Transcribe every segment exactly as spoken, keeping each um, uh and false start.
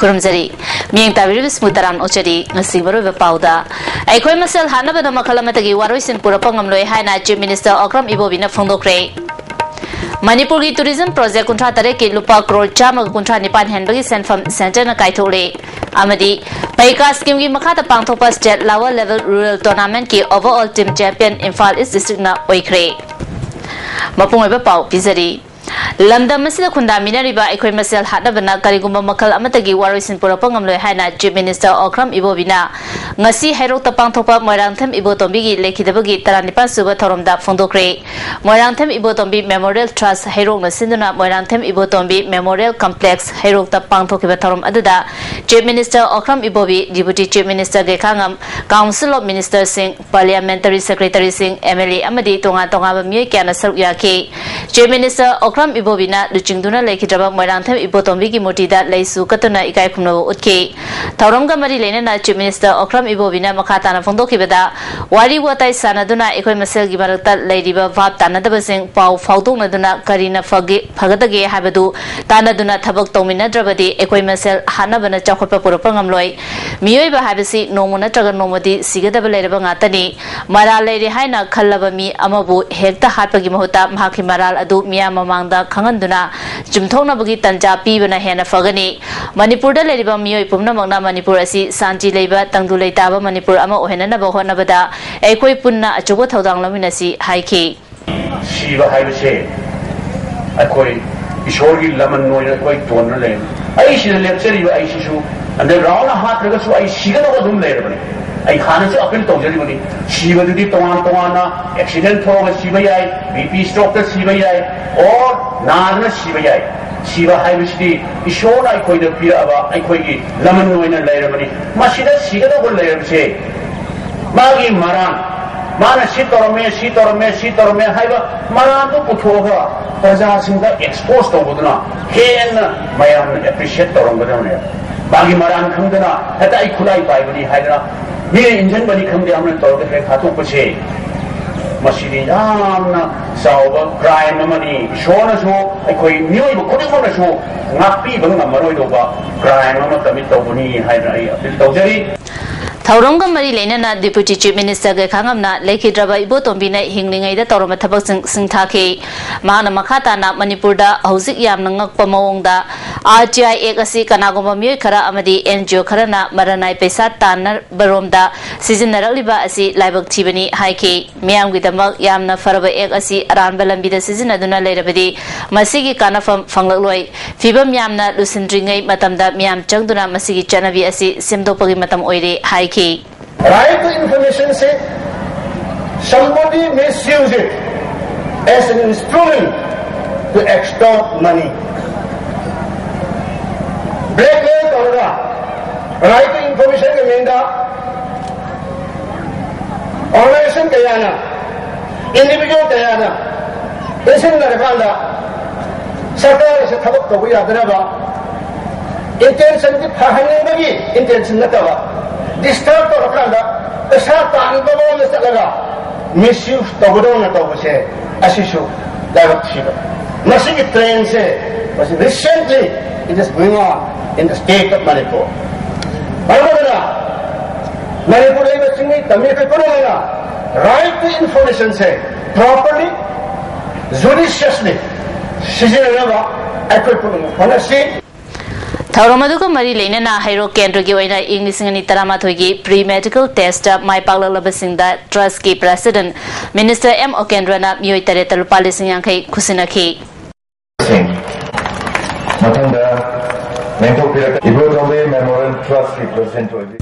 ꯈꯨꯔꯨꯝꯖꯔꯤ꯫ ꯃꯤꯠꯌꯦꯡ ꯇꯥꯕꯤꯔꯤꯕꯁꯤꯕꯨ ꯇꯔꯥꯝꯅ ꯑꯣꯛꯆꯔꯤ꯫ ꯉꯁꯤ ꯃꯔꯨꯑꯣꯏꯕ ꯄꯥꯎꯗ, ꯑꯩꯈꯣꯏ ꯃꯁꯦꯜ ꯍꯥꯠꯅꯕꯅ ꯃꯈꯜ ꯑꯃꯠꯇꯒꯤ ꯋꯥꯔꯣꯏꯁꯤꯟ ꯄꯨꯔꯛꯄ ꯉꯝꯂꯣꯏ ꯍꯥꯏꯅ Chief Minister ꯑꯣꯀ꯭ꯔꯝ ꯏꯕꯣꯕꯤꯅ ꯐꯣꯡꯗꯣꯛꯈ꯭ꯔꯦ꯫ ꯃꯅꯤꯄꯨꯔꯒꯤ tourism project ꯀꯨꯟꯊ꯭ꯔꯥ ꯇꯔꯦꯠꯀꯤ ꯂꯨꯄꯥ ꯀ꯭ꯔꯣꯔ ꯆꯥꯝꯃꯒ ꯀꯨꯟꯊ꯭ꯔꯥ ꯅꯤꯄꯥꯟ ꯍꯦꯟꯕꯒꯤ ꯁꯦꯟꯐꯝ centreꯅ ꯀꯥꯏꯊꯣꯛꯂꯦ꯫ ꯑꯃꯗꯤ ꯄꯩꯀꯥ schemeꯒꯤ ꯃꯈꯥꯗ ꯄꯥꯡꯊꯣꯛꯄ state level level rural tournamentꯀꯤ overall team champion Imphal East districtꯅ ꯑꯣꯏꯈ꯭ꯔꯦ꯫ ꯃꯄꯨꯡ ꯑꯣꯏꯕ ꯄꯥꯎ ꯄꯤꯖꯔꯤ꯫ ꯂꯝꯗꯝ ꯑꯁꯤꯗ ꯈꯨꯟꯗꯥꯃꯤꯟꯅꯔꯤꯕ ꯑꯩꯈꯣꯏ ꯃꯁꯦꯜ ꯍꯥꯠꯅꯕꯅ ꯀꯔꯤꯒꯨꯝꯕ ꯃꯈꯜ ꯑꯃꯠꯇꯒꯤ ꯋꯥꯔꯣꯏꯁꯤꯟ ꯄꯨꯔꯛꯄ ꯉꯝꯂꯣꯏ ꯍꯥꯏꯅ Chief Minister ꯑꯣꯀ꯭ꯔꯝ ꯏꯕꯣꯕꯤꯅ ꯉꯁꯤ ꯍꯩꯔꯣꯛꯇ ꯄꯥꯡꯊꯣꯛꯄ ꯃꯣꯏꯔꯥꯡꯊꯦꯝ ꯏꯕꯣꯇꯣꯝꯕꯤꯒꯤ ꯂꯩꯈꯤꯗꯕꯒꯤ ꯇꯔꯥꯅꯤꯄꯥꯟ ꯁꯨꯕ ꯊꯧꯔꯝꯗ ꯐꯣꯡꯗꯣꯛꯈ꯭ꯔꯦ꯫ ꯃꯣꯏꯔꯥꯡꯊꯦꯝ ꯏꯕꯣꯇꯣꯝꯕꯤ Memorial Trust ꯍꯩꯔꯣꯛꯅ ꯁꯤꯟꯗꯨꯅ ꯃꯣꯏꯔꯥꯡꯊꯦꯝ ꯏꯕꯣꯇꯣꯝꯕꯤ Memorial Complex ꯍꯩꯔꯣꯛꯇ ꯄꯥꯡꯊꯣꯛꯈꯤꯕ ꯊꯧꯔꯝ ꯑꯗꯨꯗ Chief Minister Okram Ibobi, Deputy Chief Minister ꯒꯦꯈꯥꯉꯝ, Council of Ministerꯁꯤꯡ, Parliamentary Secretaryꯁꯤꯡ, MLA ꯑꯃꯗꯤ ꯇꯣꯉꯥꯟ ꯇꯣꯉꯥꯟꯕ ꯃꯤꯑꯣꯏ ꯀꯌꯥꯅ ꯁꯔꯨꯛ ꯌꯥꯈꯤ꯫ Chief Minister ꯑꯣꯀ꯭ꯔꯝ ꯏꯕꯣꯕꯤꯅ ꯂꯨꯆꯤꯡꯗꯨꯅ ꯂꯩꯈꯤꯗ꯭ꯔꯕ ꯃꯣꯏꯔꯥꯡꯊꯦꯝ ꯏꯕꯣꯇꯣꯝꯕꯤꯒꯤ ꯃꯨꯔꯇꯤꯗ ꯂꯩꯁꯨ ꯀꯠꯇꯨꯅ ꯏꯀꯥꯏ ꯈꯨꯝꯅꯕ ꯎꯠꯈꯤ꯫ ꯊꯧꯔꯝꯒ ꯃꯔꯤ ꯂꯩꯅꯅ Chief Minister ꯑꯣꯀ꯭ꯔꯝ ꯏꯕꯣꯕꯤꯅ ꯃꯈꯥ ꯇꯥꯅ ꯐꯣꯡꯗꯣꯛꯈꯤꯕꯗ, ꯋꯥꯔꯤ ꯋꯥꯇꯥꯏ ꯁꯥꯟꯅꯗꯨꯅ ꯑꯩꯈꯣꯏ ꯃꯁꯦꯜꯒꯤ ꯃꯔꯛꯇ ꯂꯩꯔꯤꯕ ꯚꯥꯞ ꯇꯥꯅꯗꯕꯁꯤꯡ ꯄꯥꯎ ꯐꯥꯎꯗꯣꯛꯅꯗꯨꯅ ꯀꯔꯤꯅ ꯐꯒꯦ, ꯐꯒꯗꯒꯦ ꯍꯥꯏꯕꯗꯨ ꯇꯥꯟꯅꯗꯨꯅ ꯊꯕꯛ ꯇꯧꯃꯤꯟꯅꯗ꯭ꯔꯕꯗꯤ ꯑꯩꯈꯣꯏ ꯃꯁꯦꯜ ꯍꯥꯠꯅꯕꯅ ꯆꯥꯎꯈꯠꯄ ꯄꯨꯔꯛꯄ ꯉꯝꯂꯣꯏ꯫ ꯃꯤꯑꯣꯏꯕ ꯍꯥꯏꯕꯁꯤ ꯅꯣꯡꯃ ꯅꯠꯇ꯭ꯔꯒ ꯅꯣꯡꯃꯗꯤ ꯁꯤꯒꯗꯕ ꯂꯩꯔꯕ ꯉꯥꯛꯇꯅꯤ꯫ ꯃꯔꯥꯜ ꯂꯩꯔꯦ ꯍꯥꯏꯅ ꯈꯜꯂꯕ ꯃꯤ ꯑꯃꯕꯨ ꯍꯦꯛꯇ ꯍꯥꯠꯄꯒꯤ ꯃꯍꯨꯠꯇ ꯃꯍꯥꯛꯀꯤ ꯃꯔꯥꯜ ꯑꯗꯨ ꯃꯤꯌꯥꯝ ꯃꯃꯥꯡꯗ ꯈꯪꯍꯟꯗꯨꯅ ꯆꯨꯝꯊꯣꯛꯅꯕꯒꯤ ꯇꯥꯟꯖꯥ ꯄꯤꯕꯅ ꯍꯦꯟꯅ ꯐꯒꯅꯤ꯫ ꯃꯅꯤꯄꯨꯔꯗ ꯂꯩꯔꯤꯕ ꯃꯤꯑꯣꯏ ꯄꯨꯝꯅꯃꯛꯅ ꯃꯅꯤꯄꯨꯔ ꯑꯁꯤ ꯁꯥꯟꯇꯤ ꯂꯩꯕ, ꯇꯪꯗꯨ ꯂꯩꯇꯥꯕ ꯃꯅꯤꯄꯨꯔ ꯑꯃ ꯑꯣꯏꯍꯟꯅꯅꯕ ꯍꯣꯠꯅꯕꯗ ꯑꯩꯈꯣꯏ ꯄꯨꯟꯅ ꯑꯆꯧꯕ ꯊꯧꯗꯥꯡ ꯂꯧꯃꯤꯟꯅꯁꯤ ꯍꯥꯏꯈꯤ꯫ ꯁꯤꯕ ꯍꯥꯏꯕꯁꯦ ꯑꯩꯈꯣꯏ ꯏꯁꯣꯔꯒꯤ ꯂꯃꯟ ꯑꯣꯏꯅ ꯑꯩꯈꯣꯏ ꯇꯣꯟꯅ ꯂꯩ꯫ ꯑꯩ ꯁꯤꯗ ꯂꯦꯞꯆꯔꯤꯕ ꯑꯩꯁꯤꯁꯨ undergroundꯅ ꯍꯥꯠꯇ꯭ꯔꯒꯁꯨ ꯑꯩ ꯁꯤꯒꯗꯕ ꯑꯗꯨꯝ ꯂꯩꯔꯕꯅꯤ꯫ ꯑꯩ ꯍꯥꯟꯅꯁꯨ appeal ꯇꯧꯖꯔꯤꯕꯅꯤ꯫ ꯁꯤꯕꯗꯨꯗꯤ ꯇꯣꯉꯥꯟ ꯇꯣꯉꯥꯟꯅ accident ꯊꯣꯛꯑꯒ ꯁꯤꯕ ꯌꯥꯏ, BP strokeꯇ ꯁꯤꯕ ꯌꯥꯏ, or ꯅꯥꯗꯨꯅ ꯁꯤꯕ ꯌꯥꯏ꯫ ꯁꯤꯕ ꯍꯥꯏꯕꯁꯤꯗꯤ ꯏꯁꯣꯔꯅ ꯑꯩꯈꯣꯏꯗ ꯄꯤꯔꯛꯑꯕ ꯑꯩꯈꯣꯏꯒꯤ ꯂꯃꯟ ꯑꯣꯏꯅ ꯂꯩꯔꯕꯅꯤ꯫ ꯃꯁꯤꯗ ꯁꯤꯒꯗꯧꯕ ꯂꯩꯔꯕꯁꯦ ꯃꯥꯒꯤ ꯃꯔꯥꯟ, ꯃꯥꯅ ꯁꯤ ꯇꯧꯔꯝꯃꯦ, ꯁꯤ ꯇꯧꯔꯝꯃꯦ, ꯁꯤ ꯇꯧꯔꯝꯃꯦ ꯍꯥꯏꯕ ꯃꯔꯥꯟꯗꯨ ꯄꯨꯊꯣꯛꯑꯒ ꯄ꯭ꯔꯖꯥꯁꯤꯡꯗ expose ꯇꯧꯕꯗꯨꯅ ꯍꯦꯟꯅ ꯃꯌꯥꯝꯅ appreciate ꯇꯧꯔꯝꯒꯗꯕꯅꯦꯕ꯫ ꯃꯥꯒꯤ ꯃꯔꯥꯟ ꯈꯪꯗꯅ ꯍꯦꯛꯇ ꯑꯩ ꯈꯨꯠꯂꯥꯏ ꯄꯥꯏꯕꯅꯤ ꯍꯥꯏꯗꯅ ꯃꯤꯅ ꯏꯟꯖꯟꯕꯅꯤ ꯈꯪꯗꯦ, ꯑꯃꯅ ꯇꯧꯔꯒ ꯍꯦꯛ ꯍꯥꯠꯇꯣꯛꯄꯁꯦ ꯃꯁꯤꯗꯤ ꯌꯥꯝꯅ ꯆꯥꯎꯕ ꯀ꯭ꯔꯥꯏꯝ ꯑꯃꯅꯤ꯫ ꯏꯁꯣꯔꯅꯁꯨ, ꯑꯩꯈꯣꯏ ꯃꯤꯑꯣꯏꯕ ꯈꯨꯗꯤꯡꯃꯛꯅꯁꯨ ꯉꯥꯛꯄꯤꯕ ꯉꯝꯃꯔꯣꯏꯗꯧꯕ ꯀ꯭ꯔꯥꯏꯝ ꯑꯃ ꯀꯃꯤꯠ ꯇꯧꯕꯅꯤ ꯍꯥꯏꯅ ꯑꯩ ꯑꯄꯤꯜ ꯇꯧꯖꯔꯤ꯫ ꯊꯧꯔꯝꯒ ꯃꯔꯤ ꯂꯩꯅꯅ Deputy Chief Minister ꯒꯩꯈꯥꯉꯝꯅ ꯂꯩꯈꯤꯗ꯭ꯔꯕ ꯏꯕꯣꯇꯣꯝꯕꯤꯅ ꯍꯤꯡꯂꯤꯉꯩꯗ ꯇꯧꯔꯝꯕ ꯊꯕꯛꯁꯤꯡ ꯁꯤꯡꯊꯥꯈꯤ꯫ ꯃꯍꯥꯛꯅ ꯃꯈꯥ ꯇꯥꯅ ꯃꯅꯤꯄꯨꯔꯗ ꯍꯧꯖꯤꯛ ꯌꯥꯝꯅ ꯉꯛꯄ ꯃꯑꯣꯡꯗ R T I Act ꯑꯁꯤ ꯀꯅꯥꯒꯨꯝꯕ ꯃꯤꯑꯣꯏ ꯈꯔ ꯑꯃꯗꯤ N G O ꯈꯔꯅ ꯃꯔꯅꯥꯏ ꯄꯩꯁꯥ ꯇꯥꯟꯅꯕꯔꯣꯝꯗ ꯁꯤꯖꯤꯟꯅꯔꯛꯂꯤꯕ ꯑꯁꯤ ꯂꯥꯏꯕꯛ ꯊꯤꯕꯅꯤ ꯍꯥꯏꯈꯤ꯫ ꯃꯤꯌꯥꯝꯒꯤꯗꯃꯛ ꯌꯥꯝꯅ ꯐꯔꯕ Act ꯑꯁꯤ ꯑꯔꯥꯟꯕ ꯂꯝꯕꯤꯗ ꯁꯤꯖꯤꯟꯅꯗꯨꯅ ꯂꯩꯔꯕꯗꯤ ꯃꯁꯤꯒꯤ ꯀꯥꯟꯅꯐꯝ ꯐꯪꯂꯛꯂꯣꯏ꯫ ꯐꯤꯕꯝ ꯌꯥꯝꯅ ꯂꯨꯁꯤꯟꯗ꯭ꯔꯤꯉꯩ ꯃꯇꯝꯗ ꯃꯤꯌꯥꯝ ꯆꯪꯗꯨꯅ ꯃꯁꯤꯒꯤ ꯆꯠꯅꯕꯤ ꯑꯁꯤ ꯁꯦꯝꯗꯣꯛꯄꯒꯤ ꯃꯇꯝ ꯑꯣꯏꯔꯦ ꯍꯥꯏꯈꯤ꯫ Right to information say somebody misuse it as an instrument to extort money. Blackmail ꯇꯧꯔꯒ right to information ꯒꯤ ꯃꯤꯡꯗ organization ꯀꯌꯥꯅ, individual ꯀꯌꯥꯅ ꯄꯦꯟꯁꯤꯟꯅꯔꯀꯥꯟꯗ ꯁꯔꯀꯥꯔ ꯑꯁꯤ ꯊꯕꯛ ꯇꯧꯕ ꯌꯥꯗꯅꯕ intention ꯗꯤ ꯐꯍꯟꯅꯤꯡꯕꯒꯤ intention ꯅꯠꯇꯕ, disturb ꯇꯧꯔꯀꯥꯟꯗ ꯄꯩꯁꯥ ꯇꯥꯟꯕ ꯃꯑꯣꯡꯗ ꯆꯠꯂꯒ misuse ꯇꯧꯒꯗꯧꯅ ꯇꯧꯕꯁꯦ ꯑꯁꯤꯁꯨ ꯂꯥꯏꯕꯛ ꯊꯤꯕ꯫ ꯃꯁꯤꯒꯤ trend ꯁꯦ ꯃꯁꯤ recently it is going on in the state of Manipur꯫ ꯃꯔꯝ ꯑꯗꯨꯅ ꯃꯅꯤꯄꯨꯔꯗ ꯂꯩꯕ ꯆꯤꯡꯃꯤ ꯇꯝꯃꯤ ꯑꯩꯈꯣꯏ ꯄꯨꯝꯅꯃꯛꯅ right to information say properly, judiciously ꯁꯤꯖꯤꯟꯅꯅꯕ ꯑꯩꯈꯣꯏ ꯄꯨꯝꯅꯃꯛ ꯍꯣꯠꯅꯁꯤ꯫ ꯊꯧꯔꯝ ꯑꯗꯨꯒ ꯃꯔꯤ ꯂꯩꯅꯅ ꯍꯩꯔꯣꯛ ꯀꯦꯟꯗ꯭ꯔꯒꯤ ꯑꯣꯏꯅ ꯏꯪ ꯂꯤꯁꯤꯡ ꯑꯅꯤ ꯇꯔꯥꯃꯥꯊꯣꯏꯒꯤ pre medical test ꯇ ꯃꯥꯏ ꯄꯥꯛꯂꯛꯂꯕꯁꯤꯡꯗ trust ꯀꯤ president minister M ꯎꯀꯦꯟꯗ꯭ꯔꯅ ꯃꯤꯑꯣꯏ ꯇꯔꯦꯠꯇ ꯂꯨꯄꯥ ꯂꯤꯁꯤꯡ ꯌꯥꯡꯈꯩ ꯈꯨꯠꯁꯤꯟꯅꯈꯤ꯫ ꯃꯊꯪꯗ ꯂꯦꯡꯊꯣꯛꯄꯤꯔꯛ ꯏꯕꯣꯇꯣꯝꯕꯤ Memorial Trust ꯀꯤ president ꯑꯣꯏꯕꯤ꯫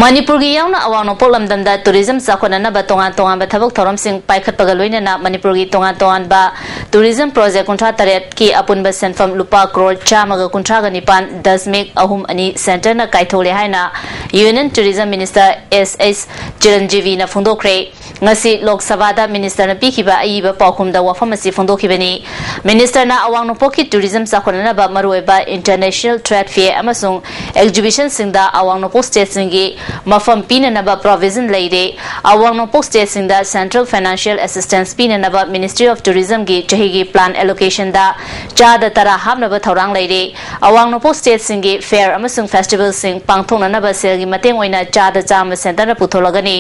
ꯃꯅꯤꯄꯨꯔꯒꯤ ꯌꯥꯎꯅ ꯑꯋꯥꯡ ꯅꯣꯡꯄꯣꯛ ꯂꯝꯗꯝꯗ tourism ꯆꯥꯎꯈꯠꯅꯅꯕ ꯇꯣꯉꯥꯟ ꯇꯣꯉꯥꯟꯕ ꯊꯕꯛ ꯊꯧꯔꯝꯁꯤꯡ ꯄꯥꯏꯈꯠꯄꯒ ꯂꯣꯏꯅꯅ ꯃꯅꯤꯄꯨꯔꯒꯤ ꯇꯣꯉꯥꯟ ꯇꯣꯉꯥꯟꯕ tourism project ꯀꯨꯟꯊ꯭ꯔꯥ ꯇꯔꯦꯠꯀꯤ ꯑꯄꯨꯟꯕ ꯁꯦꯟꯐꯝ ꯂꯨꯄꯥ ꯀ꯭ꯔꯣꯔ ꯆꯥꯝꯃꯒ ꯀꯨꯟꯊ꯭ꯔꯥꯒ ꯅꯤꯄꯥꯟ ꯗꯁꯃꯤꯛ ꯑꯍꯨꯝ ꯑꯅꯤ centre ꯅ ꯀꯥꯏꯊꯣꯛꯂꯦ ꯍꯥꯏꯅ Union Tourism Minister S H ꯆꯤꯔꯟꯖꯤꯕꯤꯅ ꯐꯣꯡꯗꯣꯛꯈ꯭ꯔꯦ꯫ ꯉꯁꯤ ꯂꯣꯛ ꯁꯚꯥꯗ minister ꯅ ꯄꯤꯈꯤꯕ ꯑꯏꯕ ꯄꯥꯎꯈꯨꯝꯗ ꯋꯥꯐꯝ ꯑꯁꯤ ꯐꯣꯡꯗꯣꯛꯈꯤꯕꯅꯤ꯫ Minister ꯅ ꯑꯋꯥꯡ ꯅꯣꯡꯄꯣꯛꯀꯤ tourism ꯆꯥꯎꯈꯠꯅꯅꯕ ꯃꯔꯨꯑꯣꯏꯕ international trade fair ꯑꯃꯁꯨꯡ ꯑꯦꯛꯖꯤꯕꯤꯁꯟꯁꯤꯡꯗ ꯑꯋꯥꯡ ꯅꯣꯡꯄꯣꯛ ꯁ꯭ꯇꯦꯠꯁꯤꯡꯒꯤ ꯃꯐꯝ ꯄꯤꯅꯅꯕ ꯄ꯭ꯔꯣꯚꯤꯖꯟ ꯂꯩꯔꯦ꯫ ꯑꯋꯥꯡ ꯅꯣꯡꯄꯣꯛ ꯁ꯭ꯇꯦꯠꯁꯤꯡꯗ ꯁꯦꯟꯇ꯭ꯔꯦꯜ ꯐꯥꯏꯅꯥꯟꯁꯤꯌꯦꯜ ꯑꯦꯁꯤꯁꯇꯦꯟꯁ ꯄꯤꯅꯅꯕ ꯃꯤꯅꯤꯁꯇ꯭ꯔꯤ ꯑꯣꯐ ꯇꯨꯔꯤꯖꯝꯒꯤ ꯆꯍꯤꯒꯤ ꯄ꯭ꯂꯥꯟ ꯑꯦꯂꯣꯀꯦꯁꯟꯗ ꯆꯥꯗ ꯇꯔꯥ ꯍꯥꯞꯅꯕ ꯊꯧꯔꯥꯡ ꯂꯩꯔꯦ꯫ ꯑꯋꯥꯡ ꯅꯣꯡꯄꯣꯛ ꯁ꯭ꯇꯦꯠꯁꯤꯡꯒꯤ ꯐꯦꯌꯔ ꯑꯃꯁꯨꯡ ꯐꯦꯁꯇꯤꯚꯦꯜꯁꯤꯡ ꯄꯥꯡꯊꯣꯛꯅꯅꯕ ꯁꯦꯜꯒꯤ ꯃꯇꯦꯡ ꯑꯣꯏꯅ ꯆꯥꯗ ꯆꯥꯝꯃ ꯁꯦꯟꯇꯔꯅ ꯄꯨꯊꯣꯛꯂꯒꯅꯤ꯫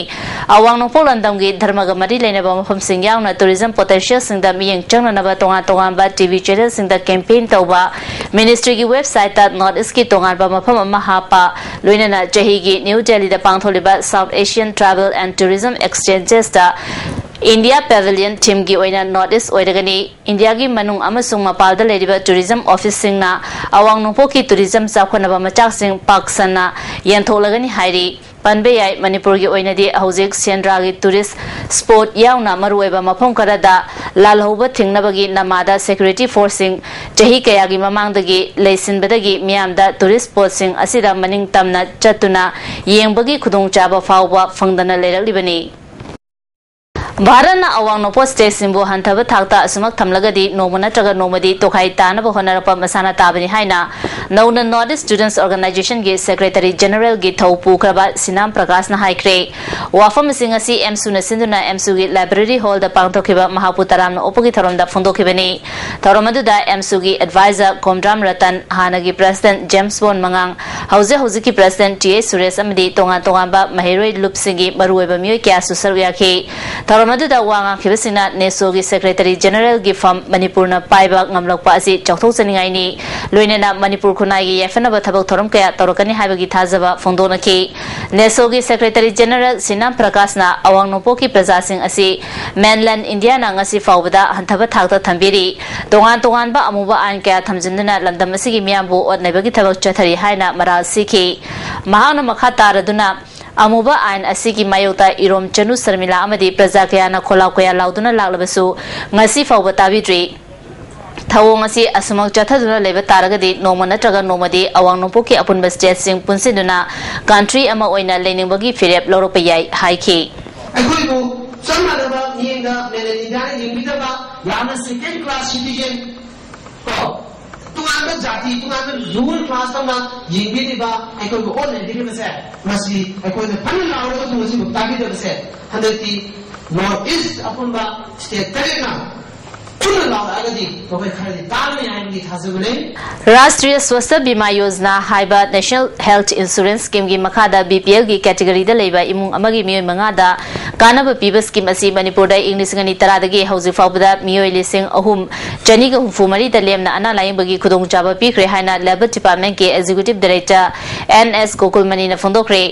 ꯑꯋꯥꯡ ꯅꯣꯡꯄꯣꯛ ꯂꯝꯗꯝꯒꯤ ꯙꯔꯃꯒ ꯃꯔꯤ ꯂꯩꯅꯕ ꯃꯐꯝꯁꯤꯡ ꯌꯥꯎꯅ ꯇꯨꯔꯤꯖꯝ ꯄꯣꯇꯦꯟꯁꯤꯌꯦꯜꯁꯤꯡꯗ ꯃꯤꯠꯌꯦꯡ ꯆꯪꯅꯅꯕ ꯇꯣꯉꯥꯟ ꯇꯣꯉꯥꯟꯕ ꯇꯤꯚꯤ ꯆꯦꯅꯦꯜꯁꯤꯡꯗ ꯀꯦꯝꯄꯦꯟ ꯇꯧꯕ, ꯃꯤꯅꯤꯁꯇ꯭ꯔꯤꯒꯤ ꯋꯦꯕꯁꯥꯏꯠꯇ ꯅꯣꯔꯠ ꯏꯁꯀꯤ ꯇꯣꯉꯥꯟꯕ ꯃꯐꯝ ꯑꯃ ꯍꯥꯞꯄ, ꯂꯣꯏꯅꯅ ꯆꯍꯤꯒꯤ ꯅ꯭ꯌꯨ ꯗꯦꯜꯂꯤꯗ ꯄꯥꯡꯊꯣꯛꯂꯤꯕ South Asian Travel and Tourism Exchangesꯇ India Pavilion themeꯒꯤ ꯑꯣꯏꯅ ꯅꯣꯔꯠ ꯏꯁ ꯑꯣꯏꯔꯒꯅꯤ꯫ ꯏꯟꯗꯤꯌꯥꯒꯤ ꯃꯅꯨꯡ ꯑꯃꯁꯨꯡ ꯃꯄꯥꯟꯗ ꯂꯩꯔꯤꯕ ꯇꯨꯔꯤꯖꯝ ꯑꯣꯐꯤꯁꯁꯤꯡꯅ ꯑꯋꯥꯡ ꯅꯣꯡꯄꯣꯛꯀꯤ ꯇꯨꯔꯤꯖꯝ ꯆꯥꯎꯈꯠꯅꯕ ꯃꯆꯥꯛꯁꯤꯡ ꯄꯥꯛ ꯁꯟꯅ ꯌꯦꯟꯊꯣꯛꯂꯒꯅꯤ ꯍꯥꯏꯔꯤ꯫ ꯄꯟꯕ ꯌꯥꯏ, ꯃꯅꯤꯄꯨꯔꯒꯤ ꯑꯣꯏꯅꯗꯤ ꯍꯧꯖꯤꯛ ꯁꯦꯟꯗ꯭ꯔꯥꯒꯤ ꯇꯨꯔꯤꯁ ꯁ꯭ꯄꯣꯠ ꯌꯥꯎꯅ ꯃꯔꯨꯑꯣꯏꯕ ꯃꯐꯝ ꯈꯔꯗ ꯂꯥꯜꯍꯧꯕ ꯊꯤꯡꯅꯕꯒꯤ ꯅꯃꯥꯗ ꯁꯦꯀ꯭ꯌꯨꯔꯤꯇꯤ ꯐꯣꯔꯁꯁꯤꯡ ꯆꯍꯤ ꯀꯌꯥꯒꯤ ꯃꯃꯥꯡꯗꯒꯤ ꯂꯩꯁꯤꯟꯕꯗꯒꯤ ꯃꯤꯌꯥꯝꯗ ꯇꯨꯔꯤꯁ ꯁ꯭ꯄꯣꯠꯁꯤꯡ ꯑꯁꯤꯗ ꯃꯅꯤꯡ ꯇꯝꯅ ꯆꯠꯇꯨꯅ ꯌꯦꯡꯕꯒꯤ ꯈꯨꯗꯣꯡꯆꯥꯕ ꯐꯥꯎꯕ ꯐꯪꯗꯅ ꯂꯩꯔꯛꯂꯤꯕꯅꯤ꯫ ꯚꯥꯔꯠꯅ ꯑꯋꯥꯡ ꯅꯣꯡꯄꯣꯛ ꯁ꯭ꯇꯦꯠꯁꯤꯡꯕꯨ ꯍꯟꯊꯕ ꯊꯥꯛꯇ ꯑꯁꯨꯃꯛ ꯊꯝꯂꯒꯗꯤ ꯅꯣꯡꯃ ꯅꯠꯇ꯭ꯔꯒ ꯅꯣꯡꯃꯗꯤ ꯇꯣꯈꯥꯏ ꯇꯥꯅꯕ ꯍꯣꯠꯅꯔꯛꯄ ꯃꯁꯥꯅ ꯇꯥꯕꯅꯤ ꯍꯥꯏꯅ ꯅꯧꯅ North East Students Organizationꯒꯤ ꯁꯦꯀ꯭ꯔꯦꯇꯔꯤ ꯖꯦꯅꯔꯦꯜꯒꯤ ꯊꯧ ꯄꯨꯈ꯭ꯔꯕ ꯁꯤꯅꯥꯝ ꯄ꯭ꯔꯀꯥꯁꯅ ꯍꯥꯏꯈ꯭ꯔꯦ꯫ ꯋꯥꯐꯝ ꯑꯁꯤ ꯉꯁꯤ ꯑꯦꯝꯁꯨꯅ ꯁꯤꯟꯗꯨꯅ ꯑꯦꯝꯁꯨꯒꯤ ꯂꯥꯏꯕ꯭ꯔꯦꯔꯤ ꯍꯣꯜꯗ ꯄꯥꯡꯊꯣꯛꯈꯤꯕ ꯃꯍꯥꯛꯄꯨ ꯇꯔꯥꯝꯅ ꯑꯣꯛꯄꯒꯤ ꯊꯧꯔꯝꯗ ꯐꯣꯡꯗꯣꯛꯈꯤꯕꯅꯤ꯫ ꯊꯧꯔꯝ ꯑꯗꯨꯗ ꯑꯦꯝꯁꯨꯒꯤ ꯑꯦꯗꯚꯥꯏꯖꯔ ꯀꯣꯝꯗ꯭ꯔꯥꯝ ꯔꯇꯟ, ꯍꯥꯟꯅꯒꯤ ꯄ꯭ꯔꯦꯁꯤꯗꯦꯟꯠ ꯖꯦꯝꯁ ꯕꯣꯟ ꯃꯉꯥꯡ, ꯍꯧꯖꯤꯛ ꯍꯧꯖꯤꯛꯀꯤ ꯄ꯭ꯔꯦꯁꯤꯗꯦꯟꯠ ꯇꯤ ꯑꯦꯁ ꯁꯨꯔꯦꯁ ꯑꯃꯗꯤ ꯇꯣꯉꯥꯟ ꯇꯣꯉꯥꯟꯕ ꯃꯍꯩꯔꯣꯏ ꯂꯨꯞꯁꯤꯡꯒꯤ ꯃꯔꯨꯑꯣꯏꯕ ꯃꯤꯑꯣꯏ ꯀꯌꯥꯁꯨ ꯁꯔꯨꯛ ꯌꯥꯈꯤ꯫ ꯊꯧꯔꯝ ꯑꯗꯨꯗ ꯋꯥ ꯉꯥꯡꯈꯤꯕꯁꯤꯡꯅ ꯅꯦꯁꯣꯒꯤ ꯁꯦꯀ꯭ꯔꯦꯇꯔꯤ ꯖꯦꯅꯔꯦꯜꯒꯤ ꯐꯝ ꯃꯅꯤꯄꯨꯔꯅ ꯄꯥꯏꯕ ꯉꯝꯂꯛꯄ ꯑꯁꯤ ꯆꯥꯎꯊꯣꯛꯆꯅꯤꯡꯉꯥꯏꯅꯤ꯫ ꯂꯣꯏꯅꯅ ꯃꯅꯤꯄꯨꯔ ꯈꯨꯟꯅꯥꯏꯒꯤ ꯌꯥꯏꯐꯅꯕ ꯊꯕꯛ ꯊꯧꯔꯝ ꯀꯌꯥ ꯇꯧꯔꯛꯀꯅꯤ ꯍꯥꯏꯕꯒꯤ ꯊꯥꯖꯕ ꯐꯣꯡꯗꯣꯛꯅꯈꯤ꯫ ꯅꯦꯁꯣꯒꯤ ꯁꯦꯀ꯭ꯔꯦꯇꯔꯤ ꯖꯦꯅꯔꯦꯜ ꯁꯤꯅꯥꯝ ꯄ꯭ꯔꯀꯥꯁꯅ ꯑꯋꯥꯡ ꯅꯣꯡꯄꯣꯛꯀꯤ ꯄ꯭ꯔꯖꯥꯁꯤꯡ ꯑꯁꯤ mainland Indiaꯅ ꯉꯁꯤ ꯐꯥꯎꯕꯗ ꯍꯟꯊꯕ ꯊꯥꯛꯇ ꯊꯝꯕꯤꯔꯤ꯫ ꯇꯣꯉꯥꯟ ꯇꯣꯉꯥꯟꯕ ꯑꯃꯨꯕ ꯑꯥꯏꯟ ꯀꯌꯥ ꯊꯝꯖꯤꯟꯗꯨꯅ ꯂꯝꯗꯝ ꯑꯁꯤꯒꯤ ꯃꯤꯌꯥꯝꯕꯨ ꯑꯣꯠ ꯅꯩꯕꯒꯤ ꯊꯕꯛ ꯆꯠꯊꯔꯤ ꯍꯥꯏꯅ ꯃꯔꯥꯜ ꯁꯤꯈꯤ꯫ ꯃꯍꯥꯛꯅ ꯃꯈꯥ ꯇꯥꯔꯗꯨꯅ ꯑꯃꯨꯕ ꯑꯥꯏꯟ ꯑꯁꯤꯒꯤ ꯃꯥꯌꯣꯛꯇ ꯏꯔꯣꯝ ꯆꯅꯨ ꯁꯔꯃꯤꯂꯥ ꯑꯃꯗꯤ ꯄ꯭ꯔꯖꯥ ꯀꯌꯥꯅ ꯈꯣꯜꯂꯥꯎ ꯀꯌꯥ ꯂꯥꯎꯗꯨꯅ ꯂꯥꯛꯂꯕꯁꯨ ꯉꯁꯤ ꯐꯥꯎꯕ ꯇꯥꯕꯤꯗ꯭ꯔꯤ꯫ ꯊꯧꯑꯣꯡ ꯑꯁꯤ ꯑꯁꯨꯃꯛ ꯆꯠꯊꯗꯨꯅ ꯂꯩꯕ ꯇꯥꯔꯒꯗꯤ ꯅꯣꯡꯃ ꯅꯠꯇ꯭ꯔꯒ ꯅꯣꯡꯃꯗꯤ ꯑꯋꯥꯡ ꯅꯣꯡꯄꯣꯛꯀꯤ ꯑꯄꯨꯟꯕ ꯁ꯭ꯇꯦꯠꯁꯤꯡ ꯄꯨꯟꯁꯤꯟꯗꯨꯅ ꯀꯟꯇ꯭ꯔꯤ ꯑꯃ ꯑꯣꯏꯅ ꯂꯩꯅꯤꯡꯕꯒꯤ ꯐꯤꯔꯦꯞ ꯂꯧꯔꯛꯄ ꯌꯥꯏ ꯍꯥꯏꯈꯤ꯫ ꯑꯩꯈꯣꯏꯕꯨ ꯆꯞ ꯃꯥꯟꯅꯕ ꯃꯤꯠꯌꯦꯡꯗ mainland Indiaꯅ ꯌꯦꯡꯕꯤꯗꯕ, ꯌꯥꯝꯅ second class citizen ꯀꯣ, ꯇꯣꯉꯥꯟ ꯖꯥꯇꯤ ꯇꯣꯉꯥꯟꯕ ꯂꯣꯋꯔ ꯀ꯭ꯂꯥꯁ ꯑꯃ ꯌꯦꯡꯕꯤꯔꯤꯕ, ꯑꯩꯈꯣꯏꯕꯨ ꯑꯣꯠꯅꯕꯤꯔꯤꯕꯁꯦ, ꯃꯁꯤ ꯑꯩꯈꯣꯏꯅ ꯐꯅ ꯂꯥꯎꯔꯒ ꯃꯁꯤꯕꯨ ꯇꯥꯕꯤꯗꯕꯁꯦ ꯍꯟꯗꯛꯇꯤ ꯅꯣꯔꯠ ꯏꯁ ꯑꯄꯨꯟꯕ ꯁ꯭ꯇꯦꯠ ꯇꯔꯦꯠꯅ ꯄꯨꯟꯅ ꯂꯥꯎꯔꯛꯑꯒꯗꯤ ꯃꯈꯣꯏ ꯈꯔꯗꯤ ꯇꯥꯔꯅꯤ ꯍꯥꯏꯕꯒꯤ ꯊꯥꯖꯕ ꯂꯩ꯫ ꯔꯥꯁꯇ꯭ꯔꯤꯌ ꯁ꯭ꯋꯥꯁꯊ ꯕꯤꯃꯥ ꯌꯣꯖꯅꯥ ꯍꯥꯏꯕ ꯅꯦꯁꯅꯦꯜ ꯍꯦꯜꯊ ꯏꯟꯁꯨꯔꯦꯟꯁ ꯁ꯭ꯀꯤꯝꯒꯤ ꯃꯈꯥꯗ ꯕꯤ ꯄꯤ ꯑꯦꯜꯒꯤ ꯀꯦꯇꯦꯒꯣꯔꯤꯗ ꯂꯩꯕ ꯏꯃꯨꯡ ꯑꯃꯒꯤ ꯃꯤꯑꯣꯏ ꯃꯉꯥꯗ ꯀꯥꯟꯅꯕ ꯄꯤꯕ ꯁ꯭ꯀꯤꯝ ꯑꯁꯤ ꯃꯅꯤꯄꯨꯔꯗ ꯏꯪ ꯂꯤꯁꯤꯡ ꯑꯅꯤ ꯇꯔꯥꯗꯒꯤ ꯍꯧꯖꯤꯛ ꯐꯥꯎꯕꯗ ꯃꯤꯑꯣꯏ ꯂꯤꯁꯤꯡ ꯑꯍꯨꯝ ꯆꯅꯤꯒ ꯍꯨꯝꯐꯨ ꯃꯔꯤꯗ ꯂꯦꯝꯅ ꯑꯅꯥ ꯂꯥꯌꯦꯡꯕꯒꯤ ꯈꯨꯗꯣꯡꯆꯥꯕ ꯄꯤꯈ꯭ꯔꯦ ꯍꯥꯏꯅ ꯂꯦꯕꯔ ꯗꯤꯄꯥꯔꯠꯃꯦꯟꯠꯀꯤ ꯑꯦꯛꯖꯤꯀ꯭ꯌꯨꯇꯤꯕ ꯗꯥꯏꯔꯦꯛꯇꯔ ꯑꯦꯟ ꯑꯦꯁ ꯒꯣꯀꯨꯜꯃꯅꯤꯅ ꯐꯣꯡꯗꯣꯛꯈ꯭ꯔꯦ꯫